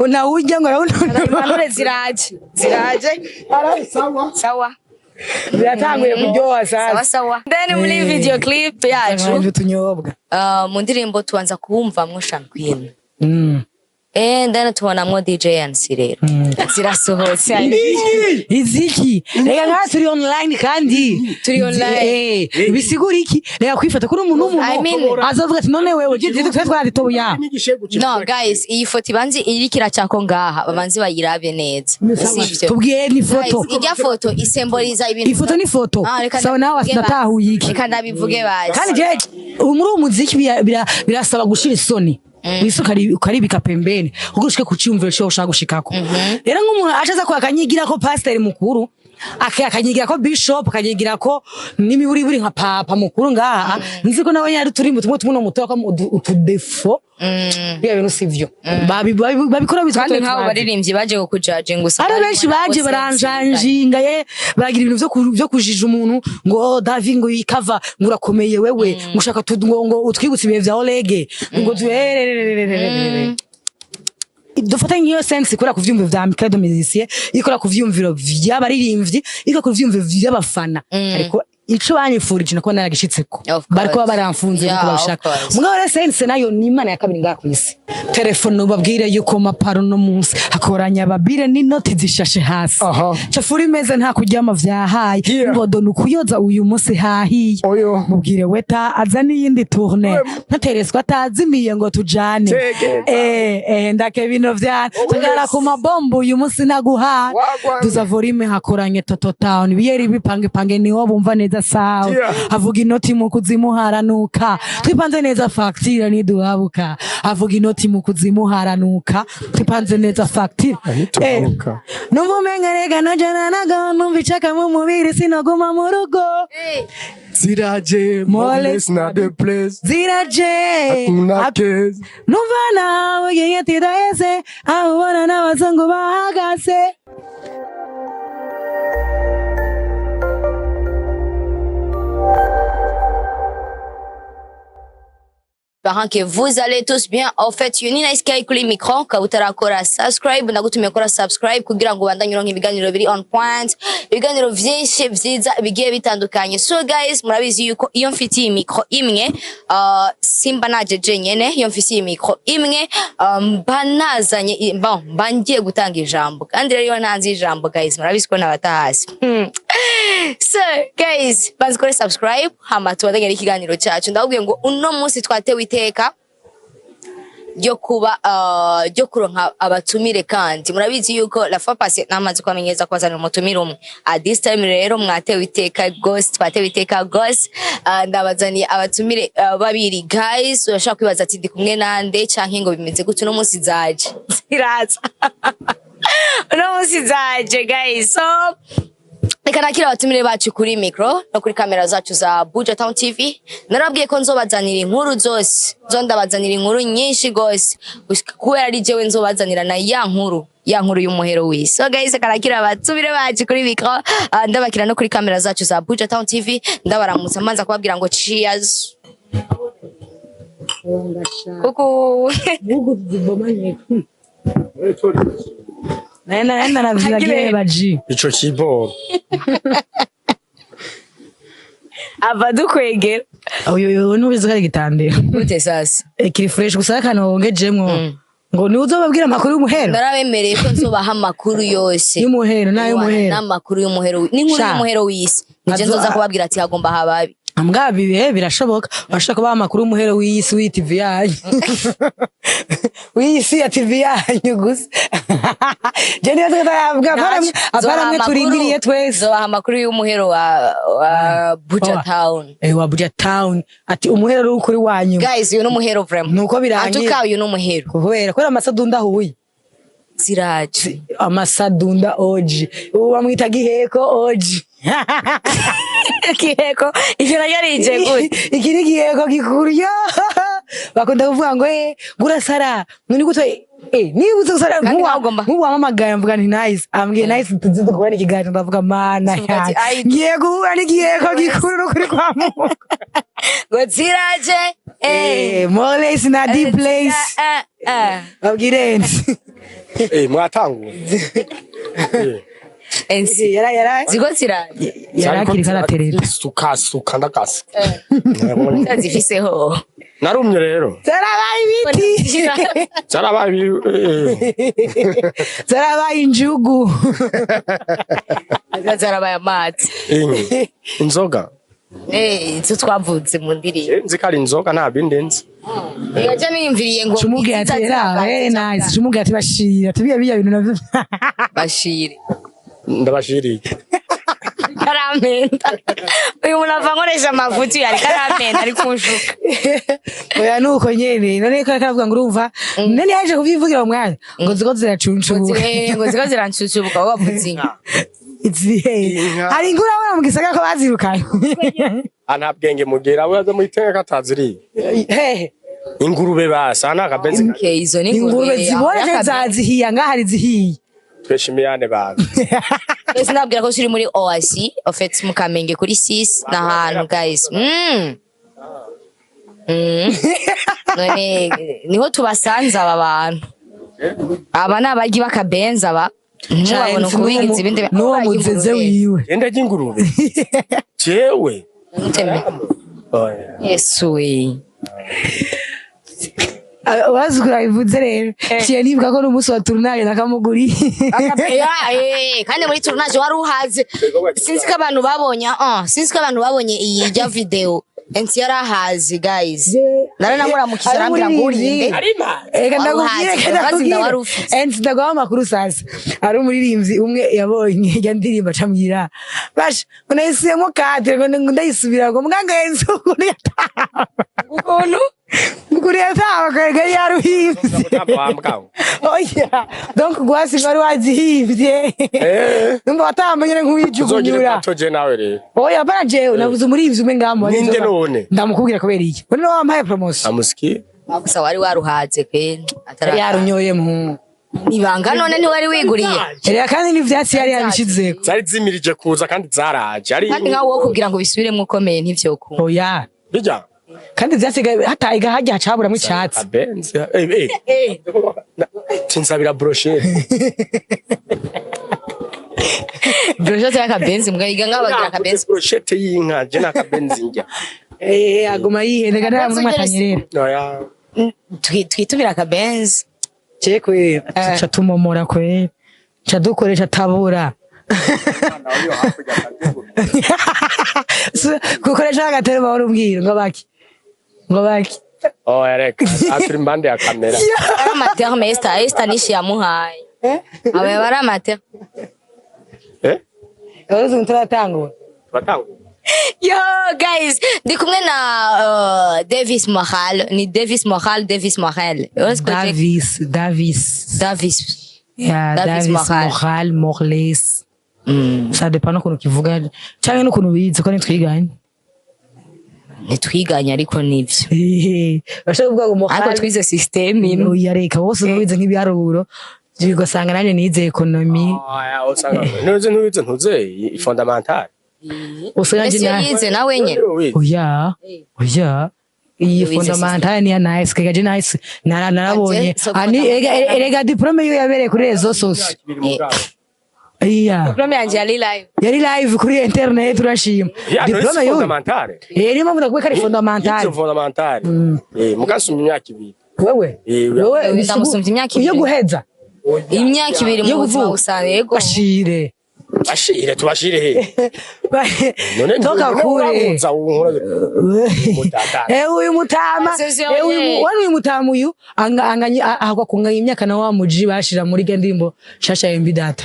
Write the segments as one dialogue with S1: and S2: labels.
S1: Nawujya ngo arabona.
S2: Impanuro ziraje ziraje.
S3: Sawa.
S2: Sawa.
S1: Biratanguye kuryoha
S2: Sawa
S1: sasa.
S2: sawa. Then muri video clip yacu,
S1: Ibyo tunyobwa.
S2: Mu ndirimbo tubanza kuwumvamwo Sean Queen. And then tubonamwo DJ NC rero. Zirasohotse.
S1: Iziki reka nka turi online kandi
S2: Turi online.
S1: Bisigura iki? Reka kwifata kuri umuntu
S2: I
S1: w'umuntu
S2: mean-
S1: azovuga ati none wewe je twe twaritoya.
S2: No guys, iyi foto ibanze iriko iracako ngaha, babanze bayirabe neza. Sivyo?
S1: Tubwiye ni foto.
S2: Guys, irya foto isemboliza ibintu.
S1: Ifoto ni foto.
S2: Ah, reka
S1: Sawa, nawe
S2: ndabivuge basi.
S1: natahuye iki?
S2: Reka ndabivuge basi.
S1: Kandi je muri uwo muziki birasaba gushira isoni wisi ukaribika pembeni kuko ushike ku ciyumviro cyo ushaka gushikako. Rero nk'umuntu acaza ko akanyigira ko pasiteri mukuru, akanyigira ko bishop, akanyigira ko n'imiburiburi nka papa mukuru ngaha, nzi ko nawe nyari turi tumwe tumwe no mutoya ko utudefo biriya bintu sivyo. Babikora bitwa
S2: Kandi nk'abo baririmbyi baje kukujaje gusa.
S1: Hari benshi baje baranjanjinga ye, baragira ibintu vyo kujija umuntu ngo oh, Davi ngo yikava ngo urakomeye wewe, ngo ushaka ngo utwibutse ibihe vya Olege ngo tuhererererererere. Dufate nk'iyo sense ikora ku vyumviro vya Amicale de Musiciens, ikora ku vyumviro vy'abaririmbyi, ikora ku vyumviro vy'abafana, ariko ico banyifurije nako naragishitseko.
S2: Of course.
S1: Bariko baramfunze
S2: Yeah,
S1: nkuko
S2: of
S1: babishaka.
S2: course.
S1: Mugabo rero sense nayo ni imana ya kabiri ngaha kw'isi. Telefone ubabwire yuko maparo no munsi hakoranya ababire n'inoti zishashe hasi.
S3: Aha.
S1: Cafuri imeze nta kuryama vyahaye.
S3: Yeah.
S1: Ngodo nukuyoza uyu munsi hahiye.
S3: Oyo.
S1: Mubwire weta aza n'iyindi tourne ntatereswa atazimiye ngo tujane.
S3: Tegeza.
S1: Ndake bino vyana
S3: Oh,
S1: tugara
S3: yes.
S1: ku mabombo uyu munsi naguha.
S3: Wagwan.
S1: Duza volume hakoranye toto town biyeri bipange pange niho bumva neza sawa.
S3: Yeah.
S1: Avuga inoti mu kuzimu haranuka twipanze neza facture niduhabuka. Avuga inoti mu kuzimu haranuka twipanze neza facture.
S3: Ntituhabuka.
S1: Numva umenga rega nojana nago numva icaka mu mubiri sinoguma mu rugo.
S3: Ziraje.
S1: Moles
S3: Moles na the place.
S1: Ziraje.
S3: Hakuna case.
S1: Numva nawe ugiye tidaheze aho ubona n'abazungu bahagaze.
S2: Espérant que vous allez tous bien. En fait, you ni nice guy kuri micro, ukaba utarakora subscribe, ndagutumiye kora subscribe kugira ngo ubandanye uronka ibiganiro biri on point, ibiganiro vyinshi vyiza bigiye bitandukanye. So guys, murabizi yuko iyo mfitiye iyi micro imwe, simba naje jenyene, iyo mfitiye iyi micro imwe, mba nazanye, bon, mba ngiye gutanga ijambo. Kandi rero iyo ntanze ijambo guys, murabizi ko nabatahazi. So guys, banze kuri subscribe hama tubandanye n'ikiganiro cyacu. Ndababwiye ngo uno munsi twatewe iteka ryo kuba ryo kuronka abatumire, kandi murabizi yuko la fois passée namaze kubamenyereza kubazanira umutumire umwe. At this time rero mwatewe iteka gose, twatewe iteka gose. Ndabazaniye abatumire babiri guys. Urashobora kwibaza ati ndi kumwe nande canke ngo bimeze gute? Uno munsi zaje ziraza, uno munsi zaje guys. So reka nakira abatumire bacu kuri micro no kuri kamera zacu za Buja Town TV. Narabwiye ko nzobazanira inkuru zose, zo ndabazanira inkuru nyinshi gose, kubera ari jewe nzobazanira na ya nkuru, ya nkuru y'umuhero w'isi. So guys, reka nakira abatumire bacu kuri micro, ndabakira no kuri kamera zacu za Buja Town TV, ndabaramutsa manza kubabwira ngo cheers. Kuku.
S1: Nenda naviragiye baji.
S3: Ico kiboro.
S2: Ava dukwegera.
S1: Uyu uyu nubizi ko ari igitandero.
S2: Gute sasa?
S1: Kiri fresh gusa akantu wongejemwo ngo ni uzobabwira amakuru y'umuhero.
S2: Narabemereye ko nzobaha amakuru yose.
S1: Y'umuhero n'ay'umuhero.
S2: N'amakuru y'umuhero n'inkuru
S1: Sha.
S2: y'umuhero w'isi. Nije nzoza kubabwira ati hagomba hababi.
S1: Mbwa bibe birashoboka bashaka kubaha amakuru y'umuhero w'isi w'iyi TV yanyu. W'isi ya TV yanyu gusa. Je niyo tukatabwa apara mwe turindiriye twese.
S2: Nzobaha amakuru y'umuhero wa Buja
S1: Wa-
S2: Town.
S1: Wa Buja Town ati umuhero uri kuri wanyu.
S2: Guys, uyu ni umuhero vraiment.
S1: Nuko birangiye.
S2: Antuka uyu ni umuhero.
S1: Kubera amasadunda ahuye.
S2: Ziraje.
S1: Amasadunda oji. Ubu bamwita giheko oji.
S2: Giheko ivyo naryo rije gute?
S1: Iki ni giheko gikuru yo. Bakunda kuvuga ngo gurasara none gute niba uzi gusara
S2: Kandi nawe ugomba-
S1: nkuwamamagaye mvuga nti nice ambwiye nice tuzi dukora ikiganiro ndavuga mana
S2: Uvuga ati,
S1: yanjye
S2: "Ai,
S1: ngiye guhura n'igiheko gikuru n'ukuri kwa Mungu.
S2: Ngo ziraje.
S1: More na deep place.
S2: Eh, eh.
S1: Babwire nti.
S3: Mwatanguye.
S2: NC
S1: Yara yara
S2: ziko ziraje.
S1: Yarakiri karatereta.
S3: Suka suka ndakasa.
S2: Zifiseho.
S3: Narumye rero.
S1: Zarabaye ibiti.
S3: Zarabaye
S1: Zarabaye injugu.
S2: Zarabaye amazi.
S3: Inki. Inzoga.
S2: Izo twavutse mu ndirimbo.
S3: Nzi ko ari inzoga, nta bindi nzi.
S2: Yaje niyumviriye ngo
S1: Cumubwira ati era nice. Cumubwira ati bashira tubiye biya bintu navyo.
S2: Bashire.
S3: Ndabashiriye.
S2: Karamenda. Uyu muntu ava nkoresha amavuta, uyu ariko aramenda, ari kunshuka.
S1: Oya, nuko nyene none ko karavuga ngo urumva none yaje kuvyivugira mu mwanya ngo ziko ziracuncuka.
S2: Ngo ziko zirancucubuka, wowe wavuze inka.
S1: Izihe?
S3: Inka.
S1: Hari inkuru abona mu gisagara ko bazirukanye.
S3: Ah, nta bwenge mugira, we aza muhitenga ko ataziriye.
S1: Hehe?
S3: Ingurube basa nta kabenzi.
S2: Okay, izo ni
S1: Ingurube zibone zazihiye, ngaha hari zihiye.
S3: Tweshimiyane bantu.
S2: Twese ndabwira ko turi muri OAC, en fait mu Kamenge kuri 6 n'ahantu, guys. None niho tubasanze aba bantu. Aba ni abaryi b'akabenzi, aba ntubabona ukubigiza ibindi.
S1: N'uwo muzeze wiwe.
S3: Genda ry'ingurube jewe.
S2: Muteme.
S3: Oya.
S2: Yesu we.
S1: Urazi ukuntu abivuze rero, ciye nibuka ko n'umunsi wa tournage nakamuguriye.
S2: Ya, kandi muri tournage wari uhaze. Sinzi ko abantu babonye iyi jya video. MC yarahazi, guys. Naranamuramukiza, arambwira ngo urinde.
S1: Eka
S2: Wari
S1: ndakubwire.
S2: uhaze,
S1: Eka
S2: urabazi inda
S1: ndakubwire.
S2: Wari ufite.
S1: Enti ndaguha amakuru sasa. Ari umuririmbyi umwe yabonye ijya ndirimbo acambwira basha ngo nayisubiyemo kate, ngo ndayisubira, ngo mbwa ngenzi ukuntu yataha, ukuntu yataha kwega yaruhivye. Oya, donc gwasi wari wazihivye. Numva watamba nyene
S3: Uzogire
S1: nk'uwijugunyura.
S3: gato je nawe rero.
S1: Oya bana, jewe navuze umuririmbyi umwe ngamo.
S3: Ninde none?
S1: Ndamukubwira kubera iki? None wampaye promotion.
S3: Amusiki.
S2: Gusa wari waruhaze pe.
S1: Yari yarunyoye muhungu.
S2: Ibanga none ntiwari wiguriye.
S1: Erega kandi n'ivyatsi yari yabishizeko.
S3: Zari zimirije kuza kandi zaraje ari.
S2: Kandi nkawe wo kugira ngo bisubiremo ukomeye ntivyokunda.
S1: Oya.
S3: Bijya.
S1: Kandi ivyatsi hataye hajya hacaburamwo icatsi.
S3: Abenzi eh tinsabira brochette.
S2: Brochette y'akabenzi mbwa yiga nkabagira akabenzi.
S3: Brochette y'inka, je nakabenzi njya.
S1: Aguma yihenega nta muntu atanyerera.
S3: Oya.
S2: Twitumira akabenzi.
S1: Je kwe tuca tumomora kwe ca dukoresha tabura gukoresha agatebe bahora umbwira ngo baki ngo baki.
S3: Oya, reka aturi impande ya kamera.
S2: Ari amaterme Esther, Esther nishi yamuhaye. Aba bari amaterme.
S1: Uruzi ngo turatangura.
S3: Batangura.
S2: Yo guys, ndi kumwe na Davis Moral, ni Davis Moral, Davis Moral.
S1: Davis, Davis.
S2: Davis.
S1: Yeah,
S2: Davis
S1: Davis
S2: Moral.
S1: Moral Morles, ça dépend n'ukuntu kivuga canke n'ukuntu bize ko nitwiganye.
S2: Ntitwiganye ariko nivyo.
S1: Bashaka kuvuga ngo Moral.
S2: Ariko twize system imwe.
S1: Oya reka, bose wize nk'ibiharuro, ugasanga nanjye nize économie.
S3: Oya, usanga ntuze ntuze ntuze fondamental.
S1: Usanga
S2: Ese
S1: nanjye
S2: yize nawe nyene?
S1: Oya oya, iyi
S2: Wize
S1: fondamentale niya nice kega je nice narabonye.
S2: Anje, so
S1: Ani erega diplôme yo yabereye kuri réseaux sociaux. Iya.
S2: Diplôme yanje yari live.
S1: Yari live kuri internet, urashima.
S3: Diplôme
S1: diplôme yo
S3: fondamentale.
S1: Niyo mpamvu ndakubwiye ko ari fondamentale.
S3: Yize fondamentale. Mugasumya imyaka 2.
S1: Wewe?
S3: Wewe.
S1: Wewe.
S2: Ndamusumbya imyaka
S1: iyo
S2: 2.
S1: Guheza.
S2: Imyaka 2
S1: Yo
S2: mu buzima
S1: kuvuka.
S2: busanzwe, yego.
S1: Bashire.
S3: Bashire, tubashire he? None
S1: Toka kure.
S3: Uramuza unkora mutata.
S1: Uyu mutama.
S2: Sivyo,
S1: Uyu wari uyu mutama uyu anga ahagwa kunganya imyaka na wa muji bashira muri ga ndirimbo shasha ya MB Data.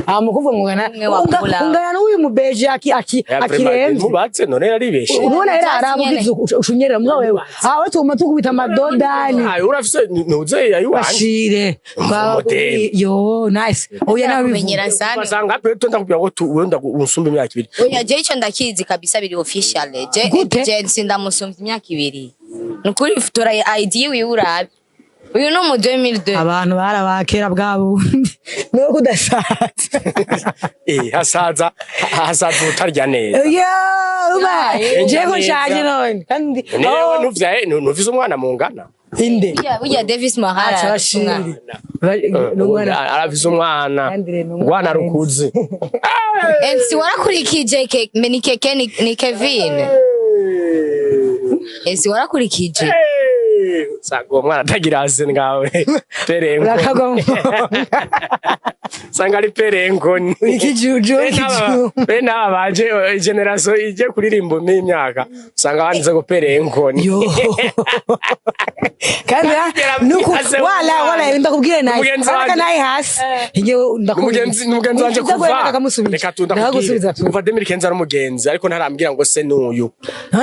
S1: Ah, mukuvuga ngo ngana
S2: Umwe wa Pula.
S1: ungana n'uyu mubeje aki aki akiremvye.
S3: Mubatse none yaribeshe.
S1: Ubona era
S2: Ivyatsi
S1: arabugize ushunyerera mbwa wewe. Ah, we tuguma tukubita amadodani.
S3: Ayo urafise ntuze yayiwanje.
S1: Bashire.
S3: Model.
S1: Yo nice. Oya nawe
S2: Kumenyera
S1: bivuga.
S2: sana.
S3: Basanga pe tonda kubya ko wenda unsumba imyaka 2.
S2: Oya, je ico ndakizi kabisa, biri official. Je
S1: Gute?
S2: je nsindamusumbya imyaka 2. Nukuri tora ID wiwe urabe. Uyu ni umu 2002.
S1: Abantu barabakera bwabo. Niwe kudasaza.
S3: Hasaza hasaza utarya neza.
S1: Yo, uba.
S2: Yeah,
S1: Je ko
S3: neza.
S1: nshaje none. Kandi
S3: Newe ntuvyaye ntuvise umwana mungana.
S1: Inde?
S2: Burya Davis Mahara
S1: Aca
S2: arafise umwana.
S1: bashiri. N'umwana.
S3: Arafise umwana.
S1: Kandi rero ni umwana.
S3: Umwana rukuze.
S2: MC warakurikije ni Keke, ni Kevin. MC warakurikije.
S3: Sanga uwo mwana atagira hasi ngawe perengo.
S1: Urakagwa.
S3: Sanga ari perengo.
S1: Ikijuju, ikijuju.
S3: Bene aba baje generation ije kuririmba n'imyaka usanga banditse ngo perenkoni.
S1: Yo. Kandi nuko
S3: Ase
S1: wala
S3: umwana.
S1: Wala ndakubwira naye.
S3: Umugenzi
S1: Araka
S3: wanje.
S1: naye hasi. Inge ndakubwira.
S3: Umugenzi wanje kuva reka tunda
S1: Ndagusubiza.
S3: kuva 2015 ari umugenzi, ariko ntarambwira ngo se n'uyu.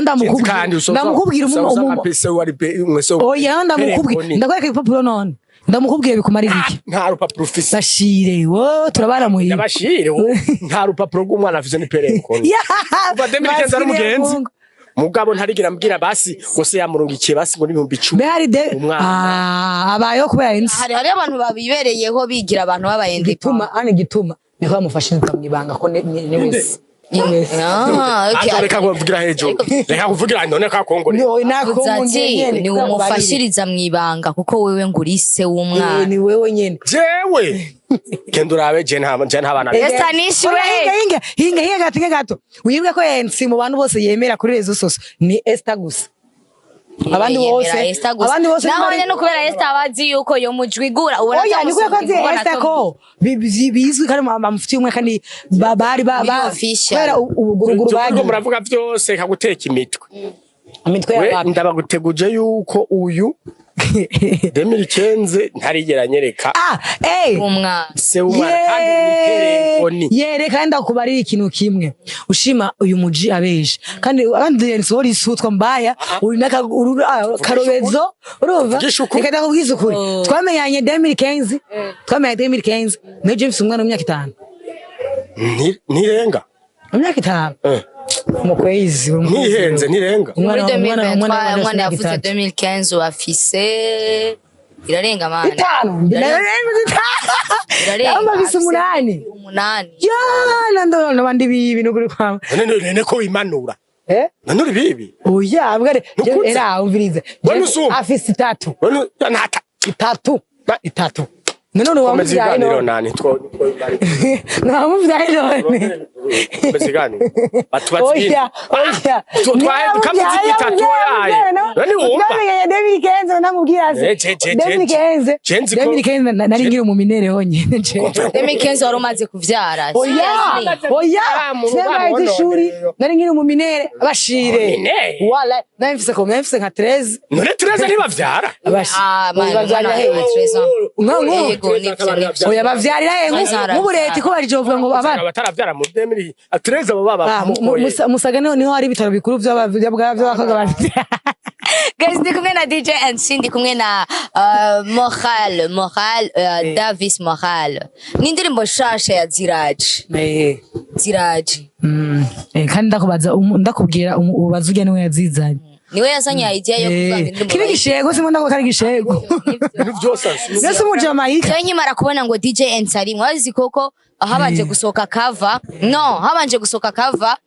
S1: Ndamukubwira.
S3: Kandi
S1: Ndamukubwira
S3: usanga pese wari pe mwese.
S1: Oya, ndamukubwira. Ndakwereka ibipapuro none. Ndamukubwira bikumara iki?
S3: Nta rupapuro ufise.
S1: Bashire, wo turabana muhira.
S3: Yabashire, nta rupapuro rw'umwana afise, ni perenkoni.
S1: Ya.
S3: Kuva 2015 ari umugenzi. Mugabo ntarigira ambwira basi ngo se yamurungikiye basi ngo n'10,000.
S1: Mbe hari de
S3: Umwana.
S1: Ah, abayeho kubera insi.
S2: Hari abantu babibereyeho bigira abantu babaye
S1: Gituma ane gituma niko bamufashiriza mu ibanga ko ni wese. Ni wese.
S2: Ah, okay.
S3: Ato reka kuvugira hejuru, reka kuvugira none ka kongore.
S1: Ni nako.
S2: Ati ni umufashiriza mu ibanga kuko wewe ngo uri se w'umwana.
S1: Ni wewe nyene.
S3: Jewe genda urabe, je nta bana.
S2: Esther nishiwe.
S1: Oya, hinga hinga hinga hinga gato, hinga gato. Wibuke ko NC mu bantu bose yemera kuri réseaux sociaux ni Esther gusa. Abandi
S2: Yemera
S1: bose
S2: Esther gusa.
S1: Abandi bose
S2: Naho
S1: ntibari-
S2: nyene no kubera Esther abazi yuko yo mujwigura ubona.
S1: Oya, ni kubera ko azi Esther ko bizwi kandi bamufitiye umwe kandi bari
S2: Biri official.
S1: kubera ubuguruguru
S3: Ibyo
S1: bagiye.
S3: muravuga byose kaguteka imitwe.
S1: Imitwe
S3: We
S1: y'abantu.
S3: ndabaguteguje yuko uyu 2015 ntarigera anyereka
S1: Ah, eh.
S2: Umwana.
S3: se w'umwana, kandi ni perenkoni.
S1: Yereka ndakubarira ikintu kimwe ushima uyu muji abeje kandi nsohora isutwa mbaya uri naka karobezo urumva.
S3: Vugisha ukuri.
S1: Reka ndakubwiza ukuri.
S2: Oh.
S1: Twamenyanye 2015, twamenyanye 2015 niyo James umwana w'imyaka 5.
S3: Ntirenga.
S1: Imyaka 5.
S3: Eh.
S1: Mu kwezi uri mu kwezi.
S3: Ntihenze, ntirenga.
S2: Muri
S1: Umwana
S2: 2023 umwana
S1: imyaka
S2: yavuze
S1: 3.
S2: 2015 wafise irarenga mana.
S1: 5.
S2: Irarenga.
S1: Irarenga afise 8.
S2: 8.
S1: Ya, nando nabandi bibi nukuri kwawe.
S3: None ko wimanura?
S1: Eh.
S3: None uri bibi?
S1: Oya, mbware.
S3: Nukuze.
S1: Era umvirize.
S3: Wena usumba.
S1: Afise 3.
S3: None ntata.
S1: 3. 3. None
S3: Komeza
S1: wamuvyaye
S3: ibiganiro.
S1: none?
S3: Nani two
S1: Wamuvyaye none?
S3: Komeza ibiganiro, batubaza ibindi.
S1: Oya, oya.
S3: Twaye kavuze itatu yaye. None wumva?
S1: Twamenyanye 2015 namubwira se.
S3: Eh,
S1: 2015.
S3: je, nzi ko-
S1: 2015 nari ngira mu minere honyene je.
S2: 2015 wari umaze kuvyara.
S1: Oya,
S2: Seriously?
S1: oya. Sinari
S3: Bamubonone
S1: ishuri,
S3: rero.
S1: nari ngira mu minere bashire.
S3: Minere?
S1: Wala, nari mfise ko nari mfise nka 13.
S3: None tureza ntibavyara?
S1: Abashi.
S2: Ah, man,
S1: Bavyarira
S2: umwana
S1: hehe?
S2: wa 13 ans.
S1: Nka
S2: Yego, nivyo, nivyo.
S1: Oya, bavyarira he?
S2: Bavyara.
S1: Nk'ubu leta iko barijovuga ngo abana
S3: Bataravyara mu 2000 tureza abo baba.
S1: Ah, Musaga niho hari ibitaro bikuru by'abakobwa bavyara.
S2: Guys, ndi kumwe na DJ NC, ndi kumwe na Moral, Davis Moral. Ni indirimbo nshasha ya Ziraje. Ziraje.
S1: Kandi ndakubaza ndakubwira ubaza urya niwe yazizanye.
S2: Niwe yazanye idea yo kuvuga ngo indirimbo
S1: Kiri gishego simwe ndako kari gishego.
S3: Ibintu byose.
S1: Nese umujamayika.
S2: Jewe nkimara kubona ngo DJ NC ari mwazi koko habanje gusohoka cover, no habanje gusohoka cover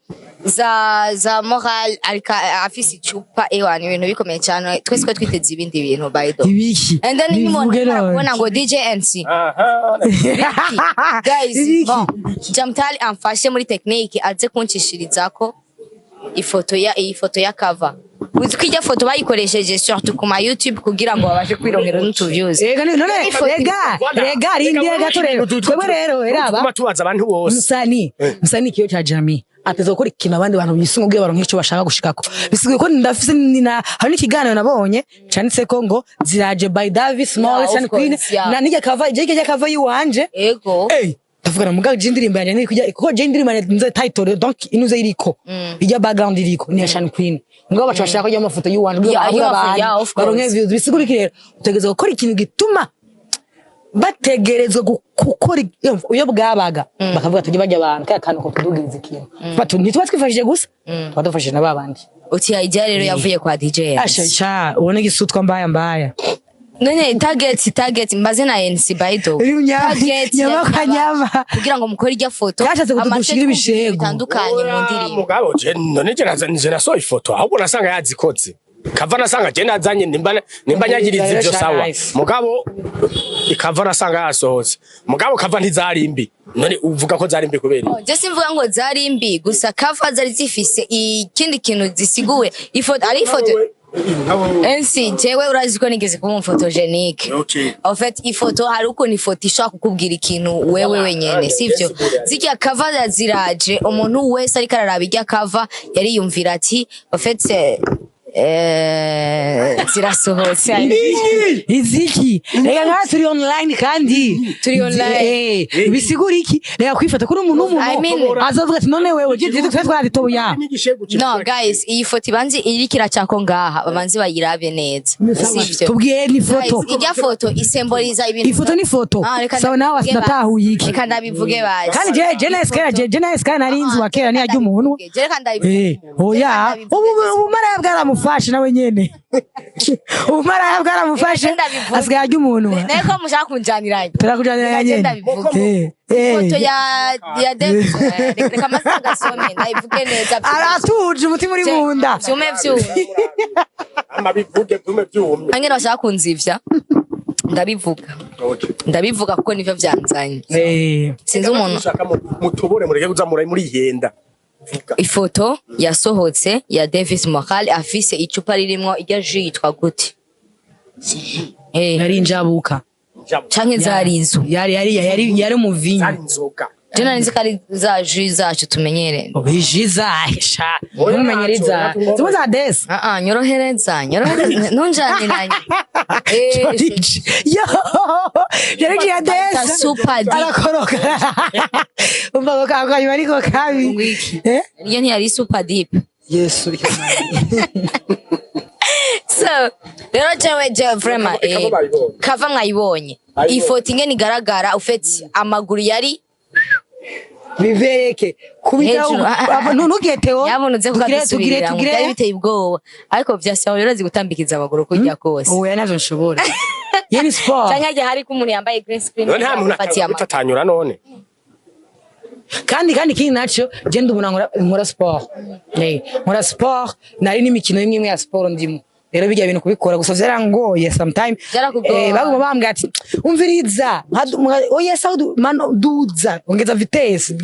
S2: za Moral arika afise icupa, ewa ni ibintu bikomeye cyane, twese ko twiteze ibindi bintu by the way.
S1: Ibiki?
S2: And then nkimara
S1: Bivuge none.
S2: kubona ngo DJ NC,
S3: Aha.
S2: Guys,
S1: Ibiki?
S2: bon, Jamtali amfashe muri technique aze kuncishirizako ifoto ya iyi foto ya cover. Uzi ko ijya foto bayikoresheje surtout ku ma YouTube kugira ngo babashe kwirongera n'utu views.
S1: Ega none
S2: Ifoto-
S1: rega rega rindira gato rero twebwe rero eraba.
S3: Tuma tubaza abantu bose.
S1: Musani kiyo cha jamii ateza gukora ikintu abandi bantu bisunga kugira baronke ico bashaka gushikako. Bisigaye ko ndafise nina hari n'ikiganiro nabonye canditse ko ngo Ziraje by Davis Morris
S2: Of
S1: and Queen
S2: course, yeah.
S1: na nijya kava je kava yiwanje.
S2: Ego.
S1: Eh, ndavuga na mugabo je indirimbo yanjye ntiri kujya kuko je indirimbo yanjye nze title donc inuze iriko ijya background iriko ni ya Shan Queen, mugabo baca bashaka ko ijya amafoto yiwanje kugira
S2: Yeah,
S1: bahure
S2: yeah,
S1: abantu
S2: yeah, of course.
S1: baronke views. Bisigura iki rero? Utegerezwa gukora ikintu gituma bategerezwa gukora iyo bwabaga bakavuga tujye bajya abantu kaya kantu ko tudugiriza ikintu. Ntituba twifashije gusa, tuba dufashije na babandi.
S2: Uti idea rero yavuye kwa DJ NC.
S1: Asha cha ubone gisutwa mbaya mbaya.
S2: None target mbaze na NC by the way.
S1: Iri
S2: Target
S1: nyama kwa nyama.
S2: Kugira ngo mukore ijya foto.
S1: Kashatse
S2: Amace
S1: kutugushira
S2: twumva
S1: ibishego.
S2: bitandukanye mu ndirimbo.
S3: Mugabo je none je nasohoye ifoto ahubwo nasanga yazikoze. Cover nasanga je nazanye, nimba nyagiriza ivyo, sawa.
S1: Nice.
S3: Mugabo i cover nasanga yasohotse, mugabo cover ntizari mbi. None uvuga ko zari mbi kubera iki?
S2: Je simvuga ngo zari mbi, gusa cover zari zifise ikindi kintu zisiguye. Ifoto ari ifoto ensi, jewe urazi ko nigeze kuba photogénique.
S3: Okay.
S2: En fait, ifoto hari ukuntu ifoto ishobora kukubwira ikintu wewe wenyene, sivyo? Zirya cover ziraje, umuntu wese ariko araraba irya cover yariyumvira ati en fait zirasohotse.
S1: Iziki reka nka turi online kandi.
S2: Turi online.
S1: Bisigura iki? Reka kwifata kuri umuntu
S2: I
S1: n'umuntu
S2: mean-
S1: azovuga ati none wewe je twe twarazitoboya.
S2: No guys, iyi foto ibanze iriko iracako ngaha, babanze bayirabe neza, sivyo?
S1: Tubwiye ni foto.
S2: Guys, irya foto isemboliza ibintu.
S1: Ifoto ni foto.
S2: Ah, reka
S1: Sawa, nawe
S2: ndabivuge
S1: sinatahuye
S2: basi.
S1: iki.
S2: Reka ndabivuge basi.
S1: Kandi je na eskera je na eskera nari nzi wa kera ni ajya umuntu.
S2: Je reka ndabivuge.
S1: Oya, ubu ubumaraya bwaramufashe nawe nyene, ubumaraya bwaramufashe.
S2: Reka ndabivuge.
S1: Asigaye ajya umuntu.
S2: Naye ko mushaka kunjaniranya.
S1: Turakujyanira
S2: Reka je
S1: nyene.
S2: ndabivuge. Ifoto ya David, reka amasaha gasome ndabivuge neza.
S1: Aratuje, umutima uri mu nda.
S2: Vyume vyumye.
S3: Amabivuge byume byumye.
S2: Angene bashaka kunzivya, ndabivuga.
S3: Okay.
S2: Ndabivuga kuko nivyo vyanzanye. Sinzi umuntu.
S3: Ushaka mutobore, mureke kuza muri yenda. Vuga.
S2: Ifoto yasohotse ya Davis Moral afise icupa ririmwo irya jus yitwa gute?
S1: Yari injabuka.
S2: Canke zari izo?
S1: Yari umuvinyu.
S3: Zari inzoga.
S2: Je nari nzi ko ari za jus zacu tumenyereye.
S1: Bijiza sha ntumenyereza zimwe za desi.
S2: Ah ah, nyorohereza, nyorohereza, ntunjaniranye.
S1: Joriji yo, Joriji ya desi.
S2: Super D.
S1: Arakoroka, umva ko kakanyuma ariko kabi.
S2: Wiki.
S1: Eh.
S2: Iyo ntiyari super deep.
S1: Yesu.
S2: So rero jewe je vraiment
S3: Cover bayibonye.
S2: Cover mwayibonye.
S3: Bayibonye.
S2: Ifoto ingene igaragara ufite amaguru yari
S1: Bibereke kubita.
S2: Hejuru. Ah, ah, ah.
S1: Ntugete wo.
S2: Yabona uze
S1: tugire
S2: kukadusubirira
S1: tugire.
S2: byari biteye ubwoba, ariko vyasaba rero gutambikiza amaguru kurya kose.
S1: Oya, navyo nshobora, iyo ni sport.
S2: Canke harya hariko umuntu yambaye green screen
S3: None nta muntu
S2: afatiye amaguru.
S3: atatanyura none.
S1: Kandi ikindi naco, je ndubona nkora sport, nkora sport, nari n'imikino imwe imwe ya sport ndimo. Rero bijya bintu kubikora gusa vyarangoye sometime.
S2: Vyarakugora.
S1: Baguma bambwira ati umviriza oya sawa, mano duza, ongeza vitesse.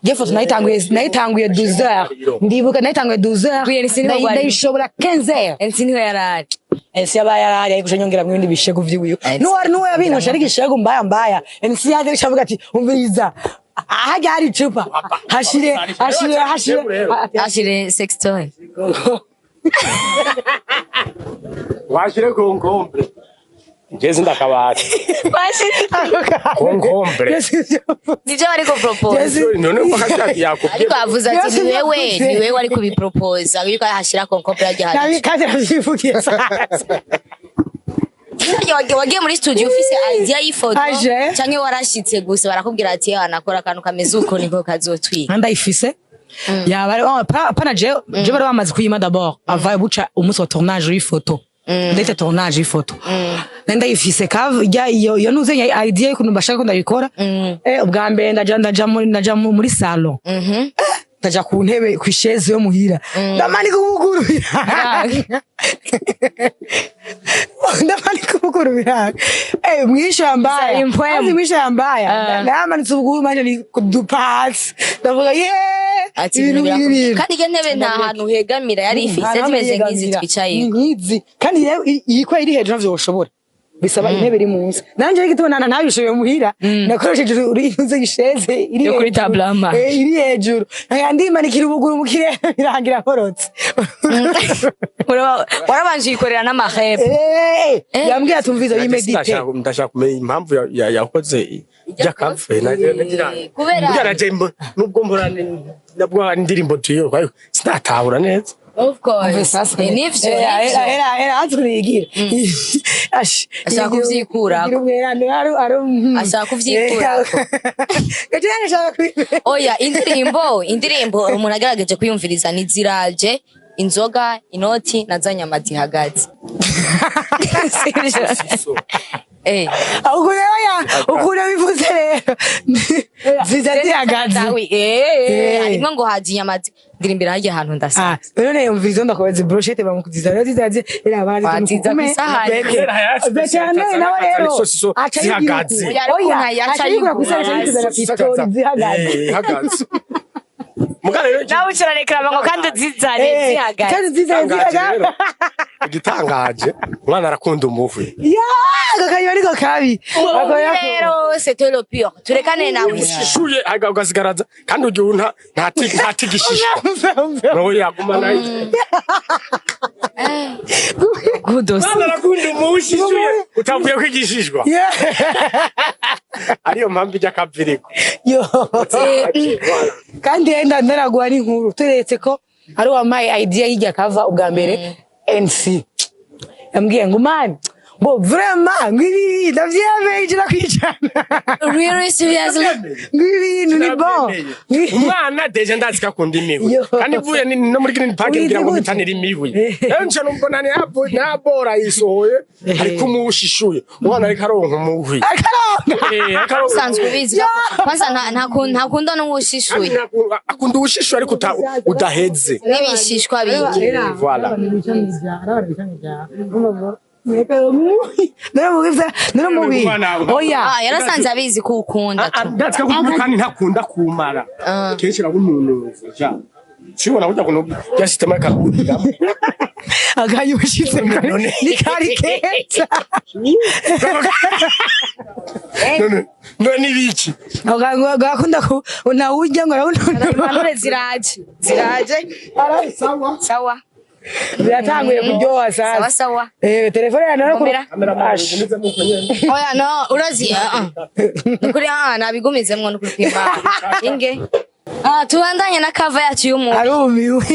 S1: Je foto nayitanguye 12 heures, ndibuka nayitanguye 12 heures.
S2: Bwiye, sinigwa gwari.
S1: Ndayishobora 15 heures.
S2: Ensi niho yarari.
S1: NC yabaye yarari ariko uje nyongera mu bindi bishego vyiwiwe.
S2: NC.
S1: Nuwari nuwe yabinkosha ariko ishego mbaya mbaya. NC yaje bishavuga ati umviriza, ahajya hari icupa, hashire hashire hashire.
S2: Ashire sex toy.
S3: Washire concombre. Njeze ndakabati. Concombre.
S2: Nivyo bariko propose.
S3: None uko akati yakubwiye.
S2: Ariko avuze ati
S1: Yesu
S2: ni wewe
S1: yavuze.
S2: ni wewe ari kubiproposa yuko ahashira concombre harya hari.
S1: Kandi navyivugiye sasa.
S2: Wagiye muri studio ufise idea y'ifoto
S1: Aje.
S2: canke warashitse gusa barakubwira ati "Eh, anakora akantu kameze uko niko kazotwika"?
S1: Ndayifise yaba ari oh, pana je bari bamaze kuyima d'abord ava buca umunsi wa tournage y'ifoto, ndetse tournage y'ifoto nari ndayifise ya iyo nuze idea y'ukuntu bashaka ko ndabikora. Ubwa mbere ndaja muri salon, ndaja ku ntebe, ku isheze yo muhira, ndamanika ubuguru biranga, ndamanika ubuguru biranga. Mwisha mbaya.
S2: Impwemu.
S1: Azi mwisha mbaya. Ndamanitse ubuguru manje ni kudupa hasi, ndavuga ye.
S2: Ati
S1: ibintu
S2: ibintu
S1: biri
S2: birakomeye. Kandi iyo ntebe nta hantu hegamira yari ifise, zimeze nk'izi twicaye.
S1: Ni nk'izi kandi rero iyi ko iri hejuru navyo woshobora, bisaba intebe iri munsi. Nanje rero igituma ntabishoboye muhira, nakoresheje urinuze isheze iri
S2: Yo kuri
S1: hejuru.
S2: table ama.
S1: Iri hejuru. Nkaya ndimanikira ubuguru mu kirere, birangira nkorotse.
S2: Warabanje uyikorera n'amahebe.
S1: Yambwiye ati umviza yimedite.
S3: Ndashaka kumenya impamvu yakoze by'akafe.
S2: Kubera
S3: Burya naje nubwo mbora nabwo hari indirimbo tuyo sinatahura neza.
S2: Of course. Nivyo, nivyo.
S1: Era aturigira.
S2: Ashaka kuvyikurako. Ashaka kuvyikurako.
S1: Gaje ashaka kwikurako.
S2: Oya, indirimbo umuntu agerageje kuyumviriza ni ziraje inzoga, inoti na za nyama zihagaze.
S1: Ukuntu ya ukuntu bivuze rero. Ziza zihagaze.
S2: Eh, harimwo ngo haje inyama ndirimbira harya hantu ndasa.
S1: Ah, none yumviriza, ndakubaza, brochette bamukuziza rero zizaze era bazi.
S2: Baziza kw'isahani.
S1: Veterinary nawe rero
S3: Isosiso
S1: aca yigira
S3: zihagaze.
S1: uku.
S2: Oya, ariko
S1: Oya,
S2: ntayaca
S1: aca yigura kw'isahani, aca
S2: yigura.
S1: yigura kw'isahani zihagaze.
S3: Eh, ihagaze. Mugabo rero
S4: Nawe ucurarekera ngo kandi uzizane
S1: Eh,
S4: zihagaze.
S1: kandi zizane
S3: igitangaje
S1: zihagaze.
S3: rero, igitangaje, umwana arakunda umuhwi.
S1: Ya, ako kanywa ariko kabi. Ako yako.
S2: Rero c'était le pire, turekane nawe.
S3: Ushishuye ugasigaraza kandi ugiye nta tigishishwa nawe yaguma nayo.
S4: Kudos.
S3: Umwana arakunda umuhwi ushishuye utavuye kwigishishwa.
S1: Yeah.
S3: Ariyo mpamvu ijya akaviriko.
S1: Yo. Kandi yenda ndaraguha n'inkuru, turetse ko ari wampaye idea y'irya kava ubwa mbere. NC yambwiye ngo man, ngo vraiment, ngo ibi ndavyemeye 100%.
S2: Really, seriously?
S1: Ngo ibi bintu ni bon.
S3: Umwana déjà ndazi ko akunda imihwi.
S1: Yo.
S3: Kandi mvuye no muri Green Park
S1: Uyizi
S3: ngira ngo
S1: gute?
S3: mitanire imihwi, rero nca numbona nabora yisohoye ariko umuhwi ushishuye, umwana ariko aronka umuhwi.
S1: Akaronka.
S3: Eh, akaronka.
S2: Usanzwe ubizi ko kwanza ntakunda n'uwushishuye.
S3: Kandi akunda uwushishuye ariko udaheze.
S2: N'ibishishwa bindi.
S3: Voilà.
S1: Naramubi. Oya.
S2: Ah, yarasanze abizi ko ukunda tu.
S3: Ndazi ko akunda kandi ntakunda kumara. Kenshi arabumunuza ja sibona burya kuntu bya system akakuriramo.
S1: Akayushitse
S3: None.
S1: ni kari keza.
S3: None nibiki?
S1: Agakunda ku nawurya ngo arawunona.
S4: Impanuro ziraje ziraje.
S3: Sawa.
S4: Sawa.
S1: Biratanguye kuryoha
S2: Sawa.
S1: sasa.
S2: Sawa.
S1: Eh, telefone ya nara.
S2: Komera. Oya, no, urazi, ah ah, nukuri, ah, nabigumizemwo nukuri kwimana inge. Ah, tubandanye na cover yacu y'umuntu.
S1: Arumiwe.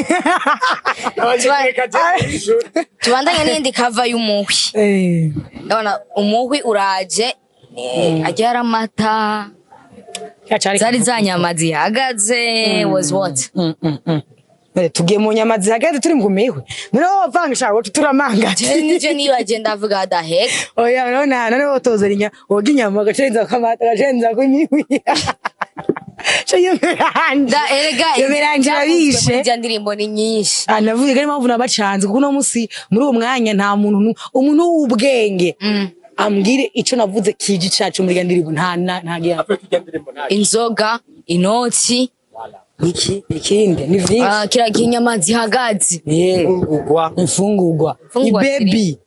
S2: Tubandanye n'iyindi cover y'umuhwi.
S1: Eh.
S2: Ndabona umuhwi uraje, aryara amata.
S1: Yacari.
S2: Zari za nyama zihagaze, was what?
S1: Tugiye mu nyama zihagaze, turi mu mihwe. Noneho wavanga shaka turamanga.
S2: Nije nibaje ndavuga daheka.
S1: Oya, none none wotozera inyama, woga inyama ugacenza ko amata, ugacenza ko imihwi. Cyo yemeranje.
S2: Da erega.
S1: Yemeranje irabishe.
S2: Irya ndirimbo ni nyinshi.
S1: Ah, navuze ko impamvu nabacanze, kuko uno musi muri uwo mwanya nta muntu umuntu w'ubwenge ambwire ico navuze kiji cacu muri iyo ndirimbo, nta nta
S2: Inzoga, inoti.
S1: Iki ikindi ni vyinshi.
S2: Ah, kira kinyama zihagaze.
S1: Eh,
S3: Imfungurwa.
S1: Imfungurwa.
S2: Imfungurwa.
S1: Ibebi.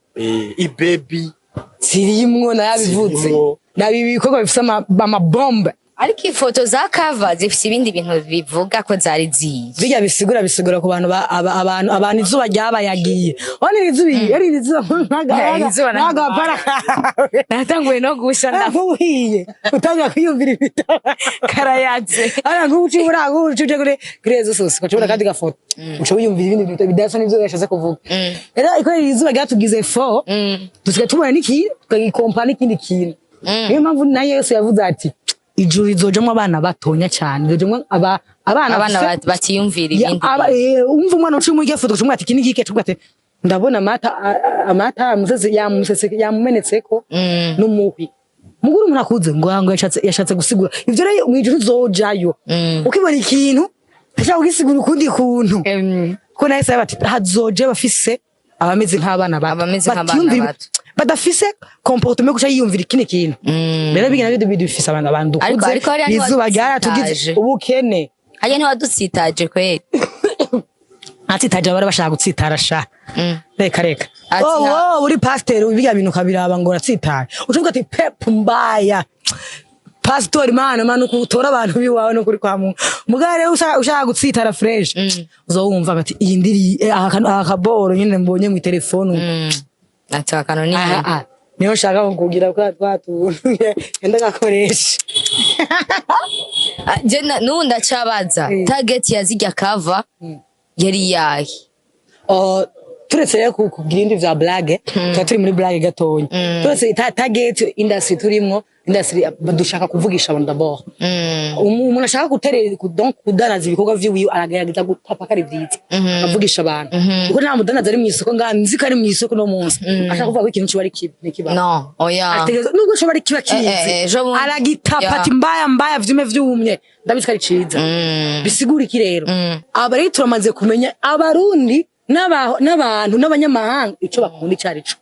S3: Ibebi.
S1: Zirimwo, nayabivuze.
S3: Zirimwo.
S1: Nabi ibikorwa bifise amabombe.
S2: Ariko ifoto za cover zifite ibindi bintu bivuga ko zari ziye.
S1: Bijya bisigura ku bantu abantu izuba ryabayagiye. Ona iri zuba, iri izuba
S4: Izuba
S1: nagapara.
S4: Natanguye no gusha nda.
S1: Nkuhiye utangira kwiyumvira ibitabo.
S4: Karayaze.
S1: Ara nkuci ura nkuci uje kuri ezo sose ukacubona kandi gafoto, uca wiyumvira ibindi bintu bidasa n'ivyo yashatse kuvuga. Rero iko iri zuba ryatugize fo, dusigaye tubona n'iki tukagikompa n'ikindi kintu. Niyo mpamvu na Yesu yavuze ati ijuru rizojamwo abana batonya cyane, rizojamwo abana
S2: abana batiyumvira
S1: Ya,
S2: ibindi.
S1: Umva umwana uciye muri foto ucumwa ati iki ni iki, ucumwa ati ndabona amata, amata yamusese yamusese yamumenetseko n'umuhwi. Muguru umuntu akuze ngo yashatse gusigura ivyo. Rero mwijuru uzojayo ukibona ikintu ashaka kugisigura ukundi kuntu, ko nahise bati hazoje bafise abameze nk'abana bato.
S2: Abameze nk'abana
S1: Batiyumvira-
S2: bato.
S1: Badafise comportement yo guca yiyumvira ikindi kintu. Rero bigenda byo bidufise abantu dukuze.
S2: Ariko hariya
S1: Izuba ryaratugize
S2: ntiwadutsitaje.
S1: ubukene.
S2: Hariya ntiwadutsitaje kweri.
S1: Atsitaje abari bashaka gutsitara sha. Reka reka.
S2: Ati
S1: Oh, oh, uri pasiteri biga bintu ukabiraba ngo uratsitaye, ucuvuga ati pepu mbaya pasitori mana mana utora abantu biwawe no kuri kwa Mungu. Mugabo rero ushaka gutsitara fresh, uzowumva bati iyi ndiri aka kaboro nyine mbonye mu telefone.
S2: Ati akantu ni
S1: Aha, aha. Niyo nshaka kugira kwa twatuntu enda gakoresha.
S2: Ah, je n'ubu ndacabaza, target ya zirya cover yari yahe?
S1: Oh, turetse rero kugira ibindi vya blague, tuba turi muri blague gatonya. Turetse target industry turimwo Industry dushaka kuvugisha abantu d'abord. Umuntu ashaka guterera, donc kudanaza ibikorwa vyiwe, aragerageza gutapa ko ari vyiza, akavugisha abantu, kuko nta mudanaza ari mu isoko ngaha nzi ko ari mu isoko no munsi ashaka kuvuga ko ikintu kiba ari kibi ntikiba.
S2: No, oya.
S1: Ategereza nubwo coba ari kiba kizi,
S2: Ejo bundi.
S1: aragitapa ati mbaya mbaya, vyume vyumye, ndabizi ko ari ciza. Bisigura iki rero? Aba rero turamaze kumenya Abarundi n'abantu n'abanyamahanga ico bakunda ico arico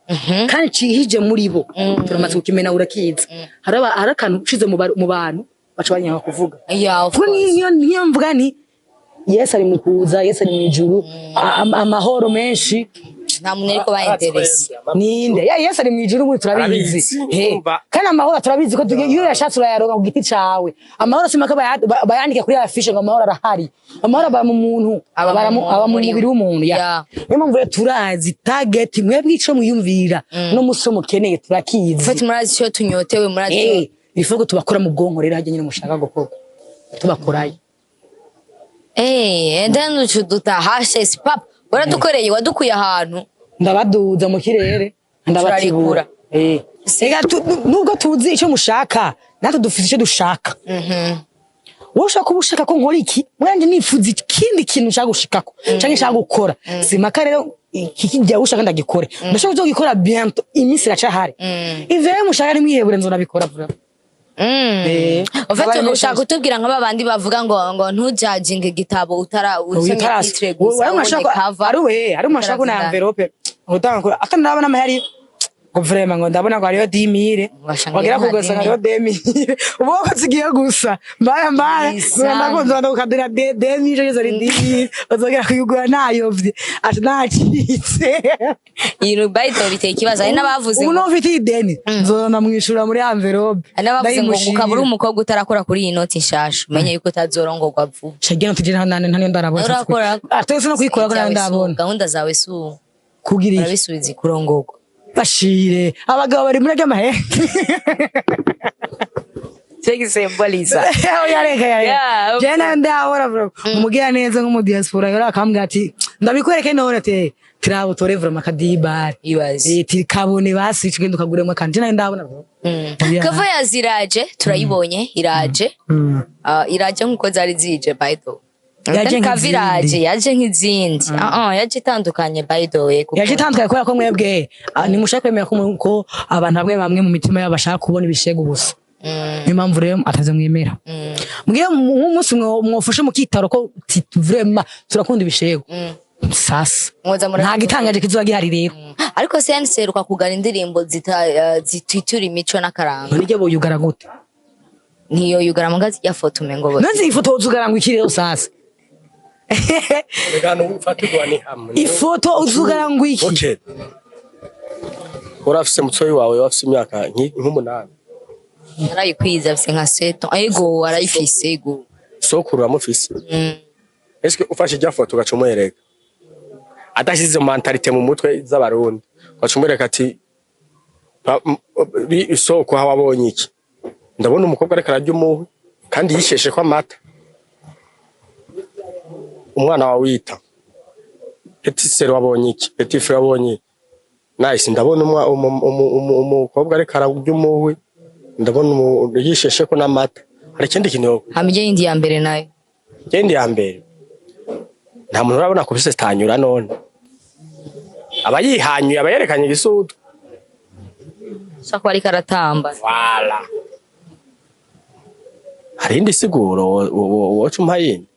S1: kandi cihije muri bo, turamaze kukimena, urakizi. Hari akantu ushize mu bantu baca banyanga kuvuga.
S2: Yeah, of
S1: Kuko
S2: course.
S1: niyo mvuga ni Yesu ari mu kuza, Yesu ari mu ijuru, amahoro menshi.
S2: Nta muntu ariko ba intéressé.
S1: Ninde ya Yesu ari mu ijuru ubu turabizi.
S3: Arabizi,
S1: He.
S3: urumva.
S1: Kandi amahoro turabizi ko iyo uyashatse urayaronka ku giti cawe. Amahoro simaka bayandike kuri affiche ngo amahoro arahari. Amahoro aba mu muntu,
S2: Aba mu muntu,
S1: aba mu
S2: muri we.
S1: mubiri w'umuntu ya. Niyo mpamvu rero turazi target mwebwe, ico mwiyumvira no musi mukeneye turakizi.
S2: Ufite murazi icyo tunyotewe, murazi icyo.
S1: Il faut ko tubakora mu bwonko rero, hajya nyine mushaka gukora tubakorayo.
S2: And then ucu dutahashe papa waradukoreye, wadukuye ahantu.
S1: Ndabaduza mu kirere, ndabatibura.
S2: Turarikura.
S1: Ega nubwo tuzi icyo mushaka, natwe dufite icyo dushaka. Wowe ushaka kuba ushaka ko nkora iki, mwanje nifuza ikindi kintu nshaka gushikako canke nshaka gukora. Simpaka rero iki kijya ushaka ndagikore, ndashaka kuzogikora bientôt, iminsi iracahari. Ivyo rero mushaka nimwihebure, nzonabikora vuba.
S2: Ufite
S1: Abari
S2: ushaka kutubwira nka babandi bavuga ngo ntujajinge igitabo utara usomye titre gusa, ubonye cover.
S1: Ari we ari umuntu ashaka kuna
S2: Utaravuga.
S1: enveloppe ngo utanga ata ndabona amahari ngo vraiment ngo ndabona ngo hariyo 10 000.
S2: Washanga
S1: Wagera
S2: nta
S1: kugasa hariyo 10 000, ubu ko zigiye gusa mbaya mbaya.
S2: Isani.
S1: Ndakunze ndakadira 2000 yose ari 10 000, bazogera kuyigura nayovye ati nacitse.
S2: Ibintu bayito biteye ikibazo. Hari n'abavuze
S1: Ubu
S2: ngo
S1: n'ubu ufite ideni nzona mwishura muri enveloppe.
S2: Hari n'abavuze ngo
S1: Ndayimushira.
S2: ukaba uri umukobwa utarakora kuri iyi noti nshasha, umenye yuko utazorongorwa vuba.
S1: Shagira tugire nta nta niyo ndarabona.
S2: Urakora.
S1: Ah, twese no kuyikora ko nayo
S2: Ibyawe si ubu,
S1: ndabona.
S2: Gahunda zawe si ubu.
S1: Kugira iki?
S2: Urabisubiza kurongorwa.
S1: Bashire abagabo bari muri ry'amahe.
S4: Semboliza.
S1: Oya, reka ya.
S4: Yeah,
S1: Je nayo ndabona bro, umugira neza nko mu diaspora yora akambwira ati ndabikwereke none ati tirabo tore vraiment akadibari.
S2: Ibaze.
S1: Ti kabone basi tugenda ukaguremo kandi je nayo ndabona bro. Yeah.
S2: Cover ya ziraje turayibonye, iraje. Ah, iraje nkuko zari zije, by the way.
S1: Yaje
S2: Cover
S1: nk'izindi.
S2: iraje, yaje nk'izindi. Ah, yaje itandukanye, by the way, kuko
S1: Yaje itandukanye kubera ko mwebwe nimushaka kwemera ko ko abantu bamwe bamwe mu mitima yabo bashaka kubona ibishego gusa. Niyo mpamvu rero ataze mwemera. Mbwiye nk'umunsi mwofashe mukitaro ko ti vraiment turakunda ibishego. Sasa
S2: Mwoza
S1: nta gitangaje kizoba gihari rero.
S2: Ariko CNC iheruka kugara indirimbo zititura imico n'akaranga.
S1: None iryo boyugara gute?
S2: Ntiyo yugara mu ngazi ya foto umengo bo.
S1: None ifoto uzugara ngo iki rero sasa?
S3: Reka ufatirwa ni hamwe.
S1: Ifoto uzugara ngo iki?
S3: Okay. Urafise mutoyi wawe wafise imyaka nk'umunani.
S2: Arayikwiza, afise nka 7. Ego, arayifise, ego.
S3: Sokuru uramufise. Eske ufashe ijya foto ugaca umwereka, adashize mentalité mu mutwe z'Abarundi, ugaca umwereka ati isoko aho wabonye iki, ndabona umukobwa ariko ararya umuhwi kandi yisheshe ko amata, umwana wawe wita petit sœur wabonye iki, petit frère wabonye iki, nice, ndabona umukobwa ariko ararya umuhwi, ndabona yisheshe ko n'amata, hari ikindi kintu?
S2: Hama ijya yindi ya mbere nayo?
S3: Genda ya mbere, nta muntu urabona kubise tanyura none aba yihanyuye, aba yerekanye igisutu.
S2: Ushobora kuba ariko aratamba.
S3: Wala hari indi siguro woca umpa yindi.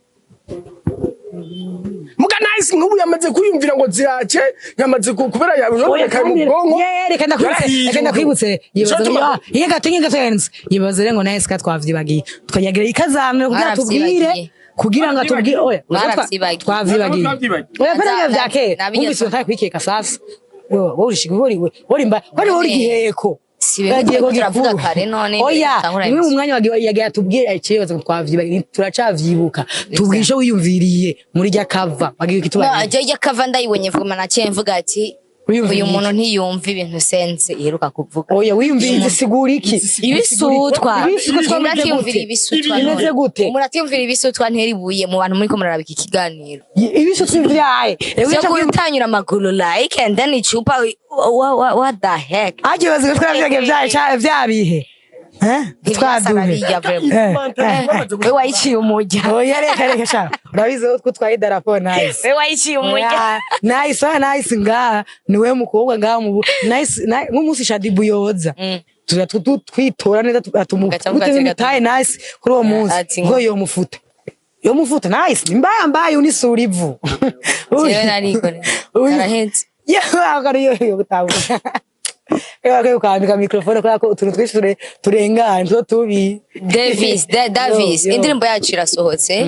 S3: Muga nice nk'ubu yamaze kwiyumvira ngo zirace, yamaze kubera yabonekaye mu bwonko.
S1: Reka ndakwibutse, reka ndakwibutse. Yibaza
S3: Nico
S1: ngo iyo gato inge gato yenze yibaza rero ngo nice ka twavyibagiye, tukayagira ikazamira kugira tubwire,
S2: Baravyibagiye.
S1: kugira ngo atubwire oya.
S2: Baravyibagiye.
S1: Twavyibagiye. Oya, pera vya kera.
S2: Nabijya.
S1: Wumvise utaye kwikeka sasa wewe wowe urishika uri uri mba kwani wowe uri giheko.
S2: Si bimwe
S1: Yagiye
S2: turiko turavuga
S1: gikuru.
S2: kare none
S1: Oya,
S2: bitangura.
S1: nimwe mu mwanya wagiye atubwire ikibazo ngo twavyibagiye, turacavyibuka. Tubwire ico wiyumviriye muri rya cover wagiye
S2: No,
S1: kitubariye.
S2: je ijya cover ndayibonye vuga, naciye mvuga ati
S1: Wiyumviriye
S2: uyu
S1: iki?
S2: muntu ntiyumva ibintu sense iheruka kuvuga.
S1: Oya, wiyumviriye sigura iki?
S2: Ibisutwa.
S1: Ibisutwa
S2: Umuntu
S1: bimeze
S2: atiyumvira
S1: gute?
S2: ibisutwa
S1: Bimeze
S2: none.
S1: gute?
S2: Umuntu atiyumvira ibisutwa ntera ibuye mu bantu muriko muraraba iki kiganiro.
S1: Ibisutwa vyaye?
S2: Vyo gutanyura amaguru like and then icupa, what the heck?
S1: Agiye bazi ko twavyagiye vyaye vyabihe. Eh?
S2: Ntibyasa na
S1: Twaduhe.
S2: bijya vraiment.
S1: Eh,
S4: We wayiciye umujya.
S1: Oya, reka reka sha, urabizi ko twatwaye idarapo Nice.
S4: We wayiciye umujya.
S1: Oya, Nice, oya, Nice ngaha niwe mukobwa ngaha mu Nice nk'umunsi Shadibu yoza, tuza twitora neza
S2: Mugaca mugaca.
S1: Tumutaye Nice kuri uwo munsi.
S2: Ati
S1: ngo yomufuta yomufuta Nice ni mbaya mbaya unisura ivu.
S2: Jewe narikore. Narahetse.
S1: Yewe, akari yo gutahura. Yewe, ukambika microphone kubera ko utuntu twinshi turengana two tubi.
S2: Davis, Davis,
S1: Yo, yo.
S2: indirimbo yacu irasohotse.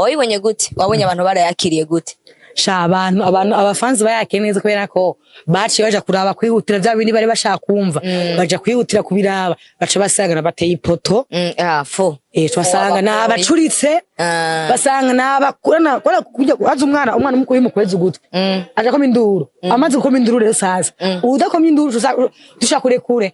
S2: Wayibonye gute? Wabonye abantu barayakiriye gute?
S1: Sha, abantu abafanzi bayakiye neza kubera ko baciye baja kuraba kwihutira vya bindi bari bashaka kumva, baja kwihutira kubiraba, baca basanga bateye ipoto.
S2: Ah, fo.
S1: Basanga ni abacuritse. Basanga ni abakurana kora kujya aza umwana mukuru mukwezi ugutwi, aja koma induru, amaze gukoma induru rero sasa udakomye induru dushaka kure kure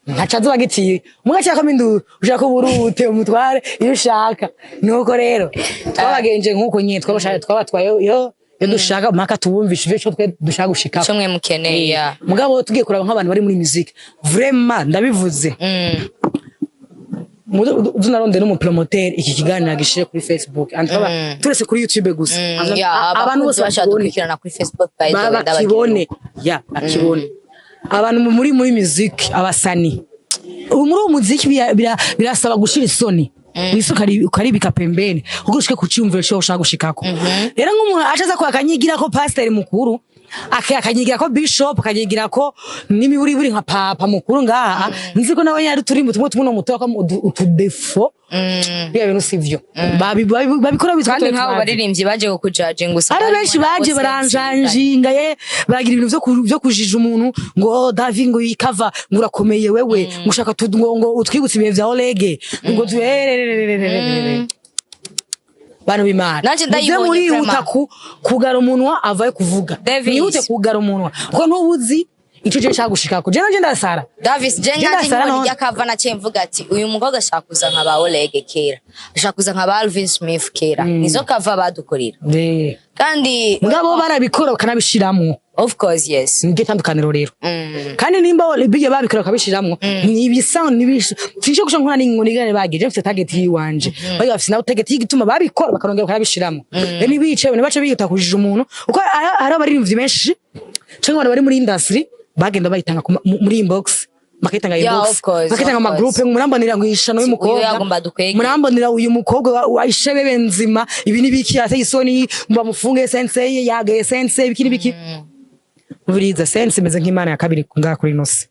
S1: ntaca azoba agiciye umuga akoma induru ushaka uburute umutware iyo ushaka. Nuko rero twabagenje nkuko nyine twabashaje twabatwaye iyo dushaka mpaka tubumvishe ivyo twe dushaka gushikako.
S2: Ico mwe mukeneye, ya.
S1: Mugabo tugiye kuraba nk'abantu bari muri music, vraiment ndabivuze, uzunaronde n'umupromoteur iki kiganiro agishire kuri Facebook and turese kuri YouTube gusa.
S2: Ya,
S1: Abantu bose
S2: abakunzi bashaka
S1: bakibone.
S2: dukurikirana kuri Facebook, by the way, ndabagira.
S1: Bakibone, ya, bakibone. Abantu muri music, abasani ubu muri uwo muziki, birasaba gushira isoni wisi ukaribika pembeni kuko ushike ku ciyumviro cyo ushaka gushikako. Rero nk'umuntu aca aza akanyigira ko pasiteri mukuru, akanyigira ko bishop, akanyigira ko n'imiburiburi nka papa mukuru ngaha, nzi ko nawe yari turimbo tumwe tumwe no mutora ko utudefo, biriya bintu sivyo. Babikora bitwa
S2: Kandi nk'abo baririmbyi baje kukujajinga gusa.
S1: Hari benshi baje baranjanjinga ye, baragira ibintu vyo kujija umuntu ngo: "Oh, Davi," ngo "ikava," ngo "urakomeye wewe," ngo "ushaka ngo utwibutse ibihe vya Olege," ngo tuhererererererere. Bantu b'Imana,
S2: Nanje
S1: muze
S2: ndayibonye
S1: murihuta
S2: vraiment.
S1: Kugara umunwa avaye kuvuga.
S2: Davis.
S1: Mwihute kugara umunwa kuko ntubuzi ico je nshaka gushikako. Je nanje ndasara.
S2: Davis, je
S1: Je
S2: nanje
S1: ndasara
S2: nkibona
S1: none.
S2: irya kava naciye mvuga ati uyu mukobwa ashaka kuza nka ba Olege kera, ashaka kuza nka ba Alvin Smith kera, nizo kava badukorera. Kandi
S1: Mugabo barabikora bakanabishiramwo.
S2: Of course, yes.
S1: Niryo tandukaniro rero. Kandi nimba bijya babikora bakabishiramwo, nibisa nibisha sinshobora gushaka nkora n'inkoni igane bagije mfite target yiwanje, bari bafite nawe target y'igituma babikora bakarongera bakanabishiramwo. Rero nibice nibace bihuta kujija umuntu uko hari abaririmbyi benshi cyangwa abantu bari muri industry bagenda bayitanga muri inbox, bakayitanga
S2: Yeah,
S1: inbox,
S2: of course,
S1: bakayitanga
S2: of
S1: ama
S2: course.
S1: groupe ngo murambonera ngo ishano
S2: Uyu
S1: y'umukobwa,
S2: yagomba dukwege.
S1: Murambonera uyu mukobwa wa ishebebe nzima, ibi nibiki, ateye isoni, bamufunge sensei yagaye sensei biki nibiki. Buriza sense imeze nk'Imana ya kabiri ngaha kuri ino si,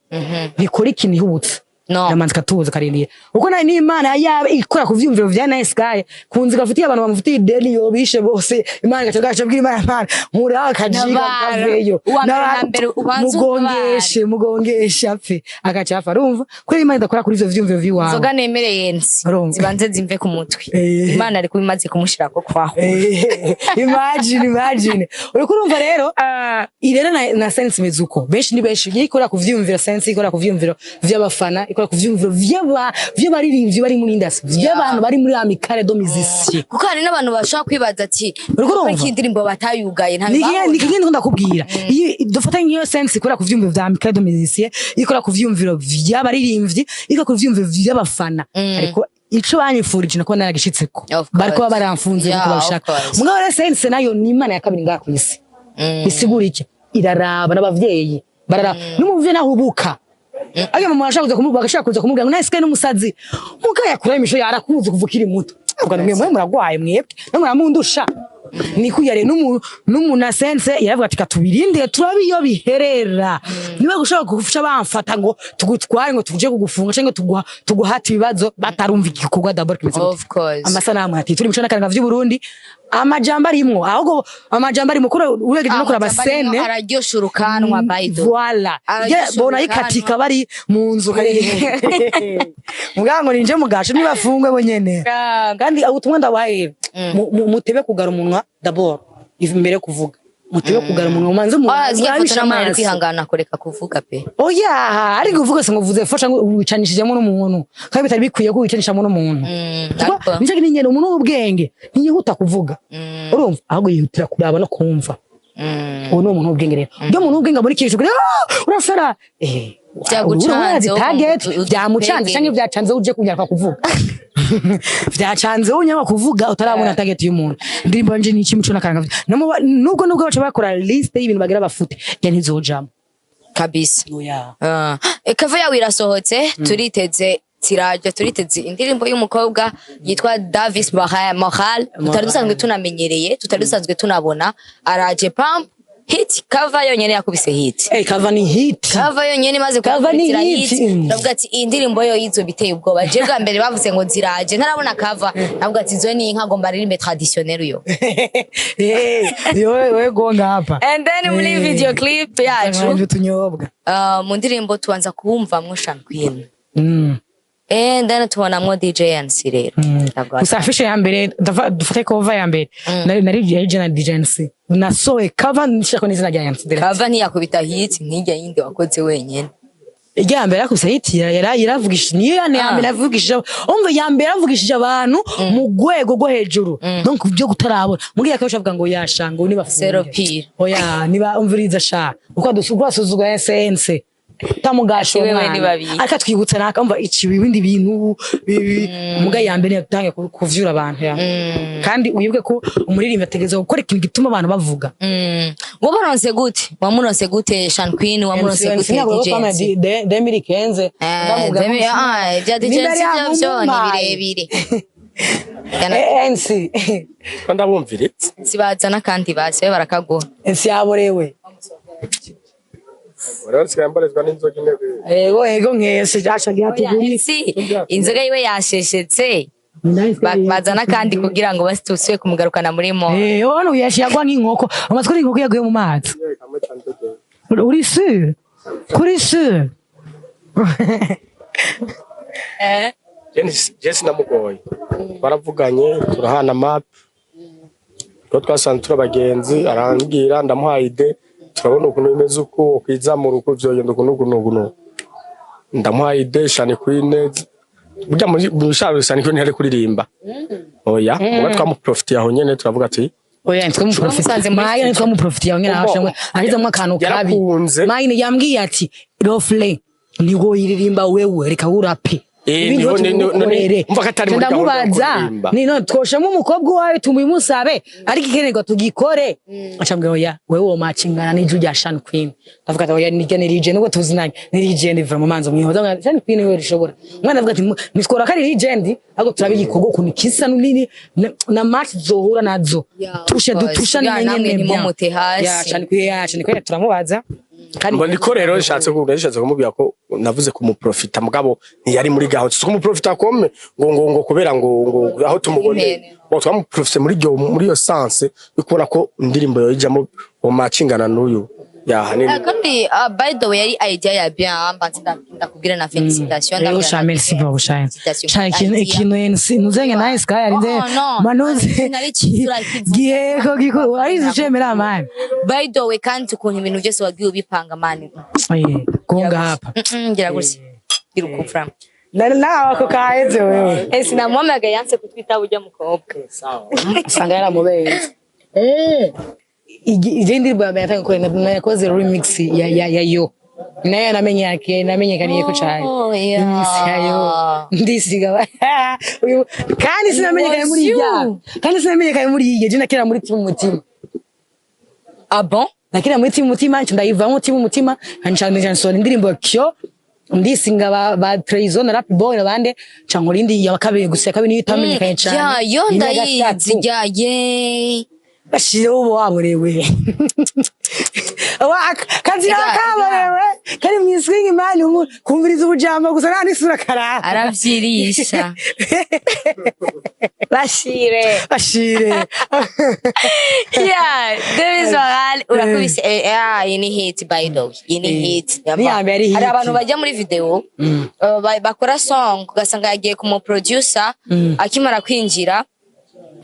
S1: ntikora ikintu ihubutse.
S2: No.
S1: Yamanza ikatuza ikarindira uko nayo n'Imana yaba ikora ku vyumviro vya Nice Guy ku nzira afitiye abantu bamufitiye ideni yobishe bose. Imana igaca gaca bwira Imana: "Imana, nkura akajiga
S2: Nabara.
S1: kaveyo."
S2: Uwa mbere na mbere ubanze.
S1: Mugongeshe, mugongeshe apfe, agaca apfa. Urumva ko Imana idakora kuri ivyo vyumviro vy'iwawe.
S2: Inzoga nemereye nsi
S1: Urumva.
S2: zibanze zimve ku mutwe. Imana ari kubimaze kumushirako kwaho.
S1: Imagine, imagine, uriko urumva rero irera na sense imeze uko. Benshi ni benshi iyo ikora ku vyumviro, sense ikora ku vyumviro vy'abafana, ikora ku vyumviro vy'abaririmbyi bari muri industry, vy'abantu bari muri amicale de musiciens.
S2: Kuko hari n'abantu bashobora kwibaza ati
S1: Uriko urumva?
S2: ko indirimbo batayugaye ntayo
S1: Ni
S2: babona.
S1: kimwe ndiko ndakubwira. Iyo dufata nk'iyo sense ikora ku vyumviro vya amicale de musiciens, ikora ku vyumviro vy'abaririmbyi, ikora ku vyumviro vy'abafana, ariko ico banyifurije nako naragishitseko.
S2: Of course.
S1: Bariko baba baramfunze
S2: Yeah,
S1: nkuko
S2: of
S1: babishaka.
S2: course.
S1: Mugabo rero sense nayo ni Imana ya kabiri ngaha kw'isi. Bisigura iki? Iraraba n'abavyeyi bararaba n'umuvyeyi nahubuka ayo mama ashaka kuza kumubwira, agashaka kuza kumubwira ngo Nice n'umusazi muga yakura imisho yarakuze kuva ukiri muto. Avuga ngo mwe muragwaye, mwebwe namwe muramundusha. Nikuyare n'umuntu asense yaravuga ati katubirinde turabe iyo biherera, niba gushaka gufasha bamfata ngo tugutware ngo tuje kugufunga cyangwa tuguhata ibibazo batarumva igikorwa d'abord kimeze gute.
S2: Of course.
S1: Amasanamu ati turi mico n'akaranga vy'u Burundi, amajambo arimwo, ahubwo amajambo arimwo kuri uregeje no kuraba
S2: Amajambo arimwo
S1: scène.
S2: Araryosha urukanwa, by the way.
S1: Voilà.
S2: Araryosha
S1: Bona
S2: urukanwa.
S1: ikatika bari mu nzu mugango ninje mugasho nibafungwe bo nyene. Kandi ubutumwa ndabaye: mutebe kugara umunwa d'abord imbere yo kuvuga, mutebe kugara umunwa umanze
S2: Ah, zirya foto
S1: murabishe
S2: n'amara ari
S1: amaso.
S2: kwihangana kureka kuvuga pe.
S1: Oya, ariko uvuga se ngo uvuze fasha ngo wicanishijemo n'umuntu kandi bitari bikwiye ko wicanishamo n'umuntu. Kuko
S2: Ariko
S1: nicyo nyene umuntu w'ubwenge ntiyihuta kuvuga, urumva, ahubwo yihutira kuraba no kumva. Uwo ni umuntu w'ubwenge. Rero iyo umuntu w'ubwenge abona ikintu, "Ah, urasara,"
S2: Vyagucanze,
S1: urazi target. Byamucanze canke byacanze uje kunyaka kuvuga, byacanze unyaka kuvuga utarabona target y'umuntu. Indirimbo yanje ni ikimuco n'akaranga. Nubwo baca bakora liste y'ibintu bagira bafute, ya ntizojamo.
S2: Kabisa.
S1: Oya.
S2: Ah, cover yawe irasohotse, turiteze tiraje, turiteze indirimbo y'umukobwa yitwa Davis Moral tutari dusanzwe tunamenyereye, tutari dusanzwe tunabona. Araje pump hit, cover yonyene yakubise hit.
S1: Eh, cover ni hit.
S2: Cover yonyene imaze
S1: Cover ni
S2: kugukubitira
S1: hit.
S2: hit, turavuga ati iyi ndirimbo yo yizo biteye ubwoba. Je bwa mbere bavuze ngo ziraje ntarabona cover, navuga ati izo ni inka ngomba aririmbe traditionnel yo.
S1: Eh, wewe gonga hapa.
S2: And then muri video clip yacu,
S1: Nje tunyobwa.
S2: Mu ndirimbo tubanza kuwumvamwo Shan Queen and then tubonamwo DJ NC rero. Ndavuga
S1: Gusa affiche ya mbere, dufate cover ya mbere, nari yari na DJ NC. Nasohoye cover nshaka n'izina rya MC direct.
S2: Cover ntiyakubita hit nk'ijya yindi wakoze wenyene.
S1: Irya mbere yakubise hit, yaravugishije, niyo ya mbere yavugishije. Umva, ya mbere yaravugishije abantu mu rwego rwo hejuru, donc byo kutarabona mugiye akabasha avuga ngo yasha ngo niba
S2: Zero pire.
S1: Oya, niba umviriza sha uko dusugura SNC tamugasho.
S2: Wewe
S1: Mwana
S2: ni babiri.
S1: Akatwibutsa nakamva ici ibindi bintu muga ya mbere yatangiye kuvyura abantu ya. Kandi wibuke ko umuririmbyi ategerezwa gukora ikintu gituma abantu bavuga.
S2: Wamuronse gute? Wamuronse gute Shan Queen? Wamuronse gute DJ NC?
S1: 2015.
S2: Ah, bya DJ NC byo ni birebire.
S1: NC.
S3: Ko ndabumviritse.
S2: Sibazana kandi basi we barakaguha.
S1: NC yaborewe.
S3: Rero nsigaye mborezwa n'inzoga imwe.
S1: Ego ego, nkese asha gyatuguri.
S2: Si inzoga yiwe yasheshetse. Bazana kandi kugira ngo basi tusubire kumugarukana muri mo.
S1: Eh, ono yashiyagwa nk'inkoko, amatwi y'inkoko yaguye mu mazi. Uri sûr? Kuri sûr?
S2: Eh.
S3: Je sinamugoye, twaravuganye, turahana map ko twasanze turi abagenzi. Arambwira, ndamuhaye idée, turabona ukuntu bimeze, uko ukwizamura, uko vyogenda, uku n'uku n'uku n'uku. Ndamuhaye idée Shani Queen. Burya muri mu Shani Queen ntiyari kuririmba, oya, muga twamuprofitiye aho nyene, turavuga ati
S1: Oya, ntitwamuprofitiye.
S2: Twamusanze muri
S1: Mayi, ntitwamuprofitiye aho nyene, aho ashizemo akantu kabi.
S3: Yarakunze.
S1: Mayi yambwiye ati rofle niwo yiririmba, wewe reka urape.
S3: Eh,
S1: Ibindi tumukorere.
S3: umva ko atari muri gahunda yo
S1: Ndamubaza
S3: kuririmba.
S1: ni none twoshemo umukobwa wawe tumubimusabe, ariko ikenerwa tugikore. Acambwira oya, wewe wo macingana n'ijwi rya Shan Queen. Ndavuga ati oya, nirya ni legend, nubwo tuzinanye ni legend vraiment, manzo mwihoza Shan Queen we rishobora. Umwana avuga ati nitwora ko ari legend, ariko turabe igikorwa ukuntu kisa nini na match zohura nazo.
S2: Yeah, of
S1: Tushe
S2: course.
S1: dutusha.
S2: Kugira namwe ntimumute hasi.
S1: Ya Shan Queen, ya Shan Queen turamubaza kandi.
S3: Ngo niko rero nshatse kumubwira ko navuze kumuprofita, mugabo ntiyari muri gahunda. Si kumuprofita kome ngo kubera ngo aho tumuboneye.
S2: Impene.
S3: Ngo twamuprofite muri iyo sens yo kubona ko indirimbo yoyijamo mu macingana n'uyu ya hanini.
S2: Kandi by the way yari idea ya bien, mbanze ndakubwira na félicitation.
S1: Rero sha, merci beaucoup sha.
S2: Félicitation.
S1: Sha, ikintu
S2: Idea.
S1: ikintu NC nuzenge nice guy arinze
S2: Oh, no.
S1: manuze.
S2: Nari turakivuga.
S1: Giheko giko arize ucemera mani.
S2: By the way, kandi ukuntu ibintu byose wagiye ubipanga mani.
S1: Eh, gonga hapa.
S2: Ngira gutya, gira ukufra.
S1: Na nawe ako kaheze wewe.
S2: Eh, sinamuhamagaye, yanse kutwitaba ujya mukobwa.
S1: Usanga yaramubenze. Ije indirimbo ya mbere natangiye gukora, nakoze remix ya yo nayo namenyekanye namenyekaniye ko cyane.
S2: Oh, yeah.
S1: Remix ya yo ndisiga. Kandi sinamenyekanye muri
S2: Was
S1: irya
S2: you?
S1: Kandi sinamenyekanye muri irya. Je nakira muri Team Mutima.
S2: Ah bon?
S1: Nakira muri Team Mutima, nca ndayivamo Team Mutima, nca nsohora indirimbo kyo ndisinga ba Trayzon na Rap Boy n'abandi, nca nkora indi ya kabiri. Gusa ya kabiri niyo itamenyekanye cyane.
S2: Ya yo.
S1: Ni iya
S2: Ndayizi.
S1: gatatu.
S2: Ya ye.
S1: Bashizeho ubu waborewe. Kazira
S2: Ega,
S1: kaborewe kari mu iswing mani, kumviriza ubujambo gusa nta n'isura karaba.
S2: Aravyirisha bashire.
S1: Bashire.
S2: Yeah, Davis Moral urakubise. Ah, iyi ni hit, by the way, iyi ni hit.
S1: Ni iya mbere ari hit.
S2: Hari abantu bajya muri video, bakora song, ugasanga yagiye ku mu producer, akimara kwinjira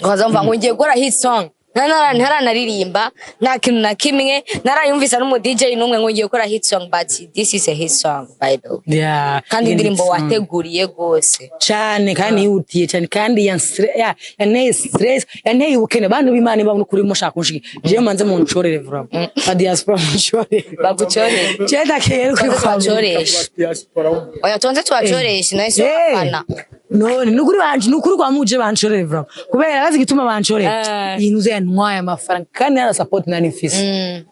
S2: ukazamva ngo ngiye gukora hit song. Ntaranaririmba nta kintu na kimwe ntarayumvisa n'umu DJ n'umwe ngo ngiye gukora hit song, but this is a hit song, by the way.
S1: Yeah,
S2: kandi indirimbo
S1: hit song.
S2: Wateguriye gose.
S1: Cyane, kandi yihutiye cyane, kandi yanteye stress, yanteye ubukene. Bantu b'Imana, babona ukuri mushaka kunshika, jewe manze muncorere vraiment, ba diaspora muncorere.
S2: Bagucorere.
S1: Je ndakeye kuri
S2: Tubanze tubacoreshe.
S3: Diaspora.
S2: Oya, tubanze tubacoreshe nawe si abafana.
S1: None nukuri banje, nukuri kwa muje bancorere vraiment, kubera bazi igituma bancorere.
S2: Eh.
S1: Iyi nzu yantwaye amafaranga kandi nara support nari mfise.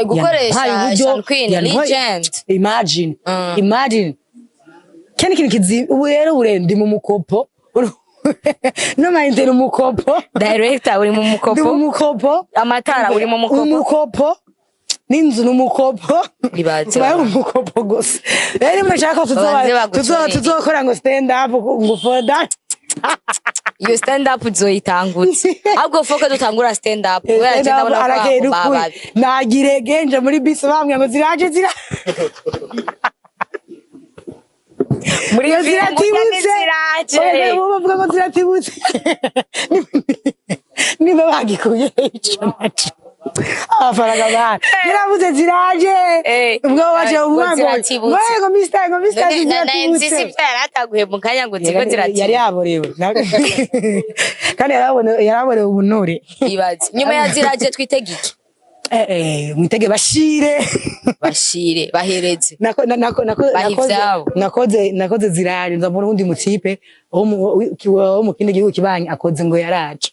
S2: Gukoresha
S1: Yantwaye uburyo,
S2: Sean Queen legend.
S1: Imagine, imagine kene kintu kizi ubu rero ubu ndi mu mukopo no mayintera umukopo.
S2: Director, uri mu
S1: Ndi mu
S2: mukopo.
S1: mukopo.
S2: Amatara, uri mu mukopo.
S1: Umukopo n'inzu n'umukopo.
S2: Ibaze.
S1: Tubaye umukopo gusa. Rero nimba ko
S2: Babanze bagucorere.
S1: tuzokora ngo stand up ngo for that.
S2: Iyo stand up uzoyitangutse, ahubwo foke dutangura stand up kubera je
S1: Stand up
S2: ndabona ko
S1: arakera
S2: bagomba
S1: ukuri.
S2: babi.
S1: Nagire genje muri bisi bambwira ngo ziraje zira
S2: Muri
S1: ngo
S2: filime
S1: ziratibutse.
S2: ziraje.
S1: Oya, bo bavuga ngo ziratibutse, niba bagikuye ico naco amafaranga bana yaravuze ziraje. Ubwo baje
S2: ngo
S1: umwana
S2: ziratibutse.
S1: ngo mister, ngo mister,
S2: None na MC
S1: ziratibutse.
S2: si byo yarataguye mu kanya ngo ziko
S1: Yari
S2: ziratibutse.
S1: yaborewe kandi yaraborewe ubunure.
S2: Ibaze, nyuma ya ziraje twitege iki?
S1: Mwitege bashire.
S2: Bashire, bahereze.
S1: Nako nako nako
S2: Baha
S1: nakoze
S2: ivyabo.
S1: nakoze ziraje, nzabona uwundi mutipe wo mu kindi gihugu kibanyi akoze ngo yaraje.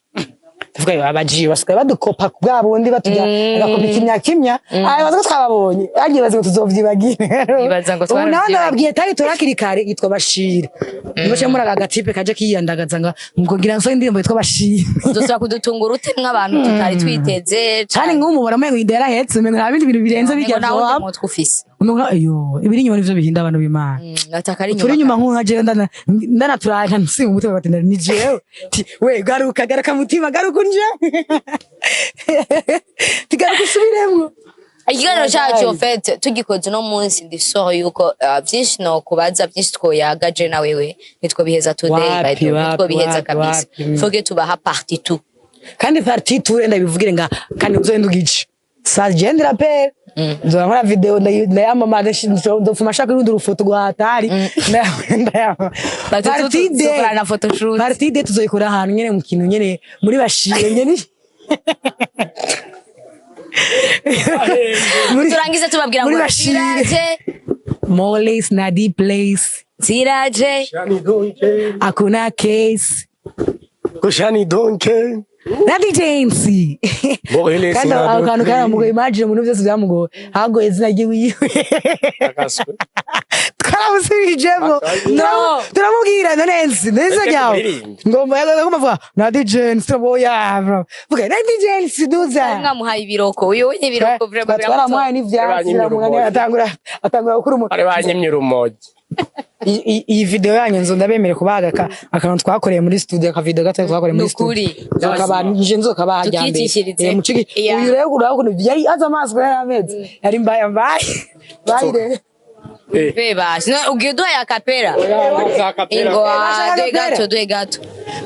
S1: Tuvuga abaji basigaye badukopa bwa bundi batujya agakopa ikimya kimya ayo bazi ko twababonye, bagiye bazi ngo tuzovyibagira.
S2: Ibaza ngo
S1: Ubu nawe
S2: twaravyibagiye.
S1: ndababwiye tari turakiri kare yitwa Bashira, niba muri aka gatipe kaje kiyandagaza ngo ngira nsohoye indirimbo yitwa Bashira.
S2: Uzosubira kudutungura ute nk'abantu tutari twiteze?
S1: Kandi nk'umubona umengo inda yarahetse, umengo nta bindi bintu birenze bijya.
S2: Nawe
S1: vyoba
S2: mutwe ufise.
S1: Umengo iyo ibiri inyuma nivyo bihinda abantu b'Imana.
S2: Ataka ari
S1: Turi inyuma nk'ubu nka jewe ndanaturaka nsi mu mutwe bati ni jewe. Ti, we garuka, garuka mutima, garuka unje tigaruka usubiremwo.
S2: Ikiganiro cyacu en fait tugikoze uno munsi, ndi sure yuko byinshi no kubaza, byinshi twoyaga je na wewe nitwo biheza today, by
S1: Wapi,
S2: the way, nitwo
S1: wapi,
S2: biheza
S1: wapi,
S2: kabisa.
S1: wapi.
S2: Faut que tubaha partie two.
S1: Kandi partie two ndabivugire nga kandi uzohenda ugice sa gendera pe nzora nkora video ndayamamaza, ndofuma shaka urundi rufoto rwa hatari ndayamamaza.
S2: Partie two
S1: Partie deux.
S2: tuzokora na photoshoot.
S1: Partie deux tuzoyikora ahantu nyene mu kintu nyene muri bashire nyene.
S2: Turangize tubabwira
S1: Muri
S2: ngo
S1: bashire.
S2: ziraje.
S1: Moles na D place.
S2: Ziraje.
S3: Shani donke.
S1: Hakuna case.
S3: Shani donke.
S1: Na DJ MC.
S3: Moles
S1: Kandi
S3: na
S1: ako kantu
S3: donke.
S1: karamugoye. Imagine umuntu byose byamugoye hagoye izina ryiwiwe.
S3: Akaswe.
S1: Twaramusubijemo.
S2: No.
S1: Turamubwira none nzi neza
S3: Reka
S1: ryawe.
S3: turirimbe.
S1: Ngomba ngomba vuga na DJ MC oya bro, vuga na DJ MC duza.
S2: Mwamuhaye ibiroko, uyu we ibiroko vraiment.
S1: Twaramuhaye n'ivyatsi.
S3: Banyimye
S1: Biramunanira.
S3: urumogi.
S1: Atangura gukora umuntu.
S3: Bari banyimye urumogi.
S1: Iyi video yanyu nzo ndabemere kubaga akantu twakoreye muri studio, aka video gato twakoreye muri
S2: Nukuri.
S1: studio. Nzokabanije nzokabaha rya mbere.
S2: Tukicishirize.
S1: Muciki
S2: Yeah.
S1: uyu rero urabona ukuntu yari aza amaso yari ameze, yari mbaye mbaye mbaye.
S2: Bebashe no ugiye duhaye akapera ingo.
S1: Bashaka
S2: Duhe
S1: acapella.
S2: gato, duhe gato.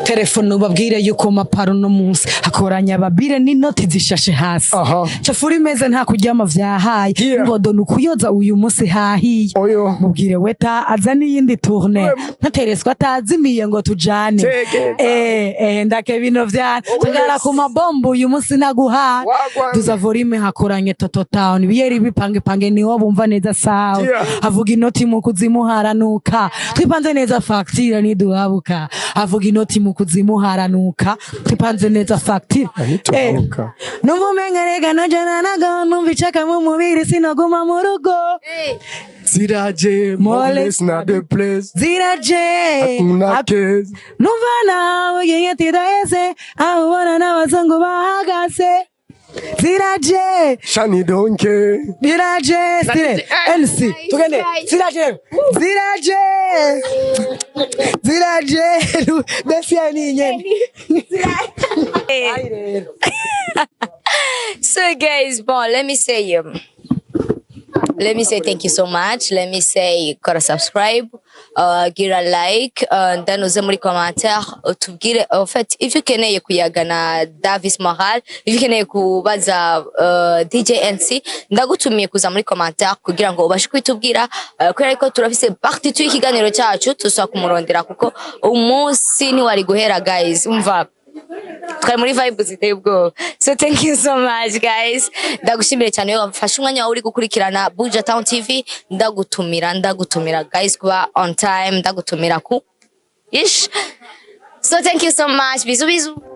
S1: Telefone ubabwire yuko maparo no munsi hakoranya ababire n'inoti zishashe hasi.
S3: Aha.
S1: Cafuri imeze nta kuryama vyahaye.
S3: Yeah.
S1: Ngodo nukuyoza uyu munsi hahiye.
S3: Oyo.
S1: Mubwire weta aza n'iyindi tourne ntatereswa atazimiye ngo tujane.
S3: Tegeza.
S1: Ndake bino vyana tugara ku mabombo uyu munsi naguha.
S3: Wagwan.
S1: Duza volume hakoranye toto town biyeri bipange pange niho bumva neza sawa.
S3: Yeah.
S1: Avuga inoti mu kuzimu haranuka, twipanze neza fagitire ntiduhabuka. Avuga inoti mu kuzimu haranuka, twipanze neza fagitire.
S3: Ntituhabuka.
S1: Numva umenga reka nojana nago, numva icaka mu mubiri sinoguma mu rugo.
S3: Ziraje.
S1: Moles
S3: Moles na the place.
S1: Ziraje.
S3: Hakuna case.
S1: Numva nawe ugiye tidaheze aho ubona n'abazungu bahagaze. Ziraje.
S3: Shani donke.
S1: Ziraje stile NC tugende ziraje ziraje ziraje desi ya ni nyene.
S2: So guys, bon, let me say Let me say thank you so much. Let me say kora subscribe, gira like, then uze muri commentaire utubwire en fait ivyo ukeneye kuyaga na Davis Moral, ivyo ukeneye kubaza DJ NC, ndagutumiye kuza muri commentaire kugira ngo ubashe kwitubwira, kubera ko turafise partie 2 y'ikiganiro cyacu, tusaba kumurondera kuko umunsi ntiwari guhera, guys. Umva, twari muri vibe ziteye ubwoba. So thank you so much, guys. Ndagushimire cyane iyo wafashe umwanya wawe uri gukurikirana Buja Town TV. Ndagutumira, guys, kuba on time, ndagutumira ku ish. So thank you so much. Bisous, bisous.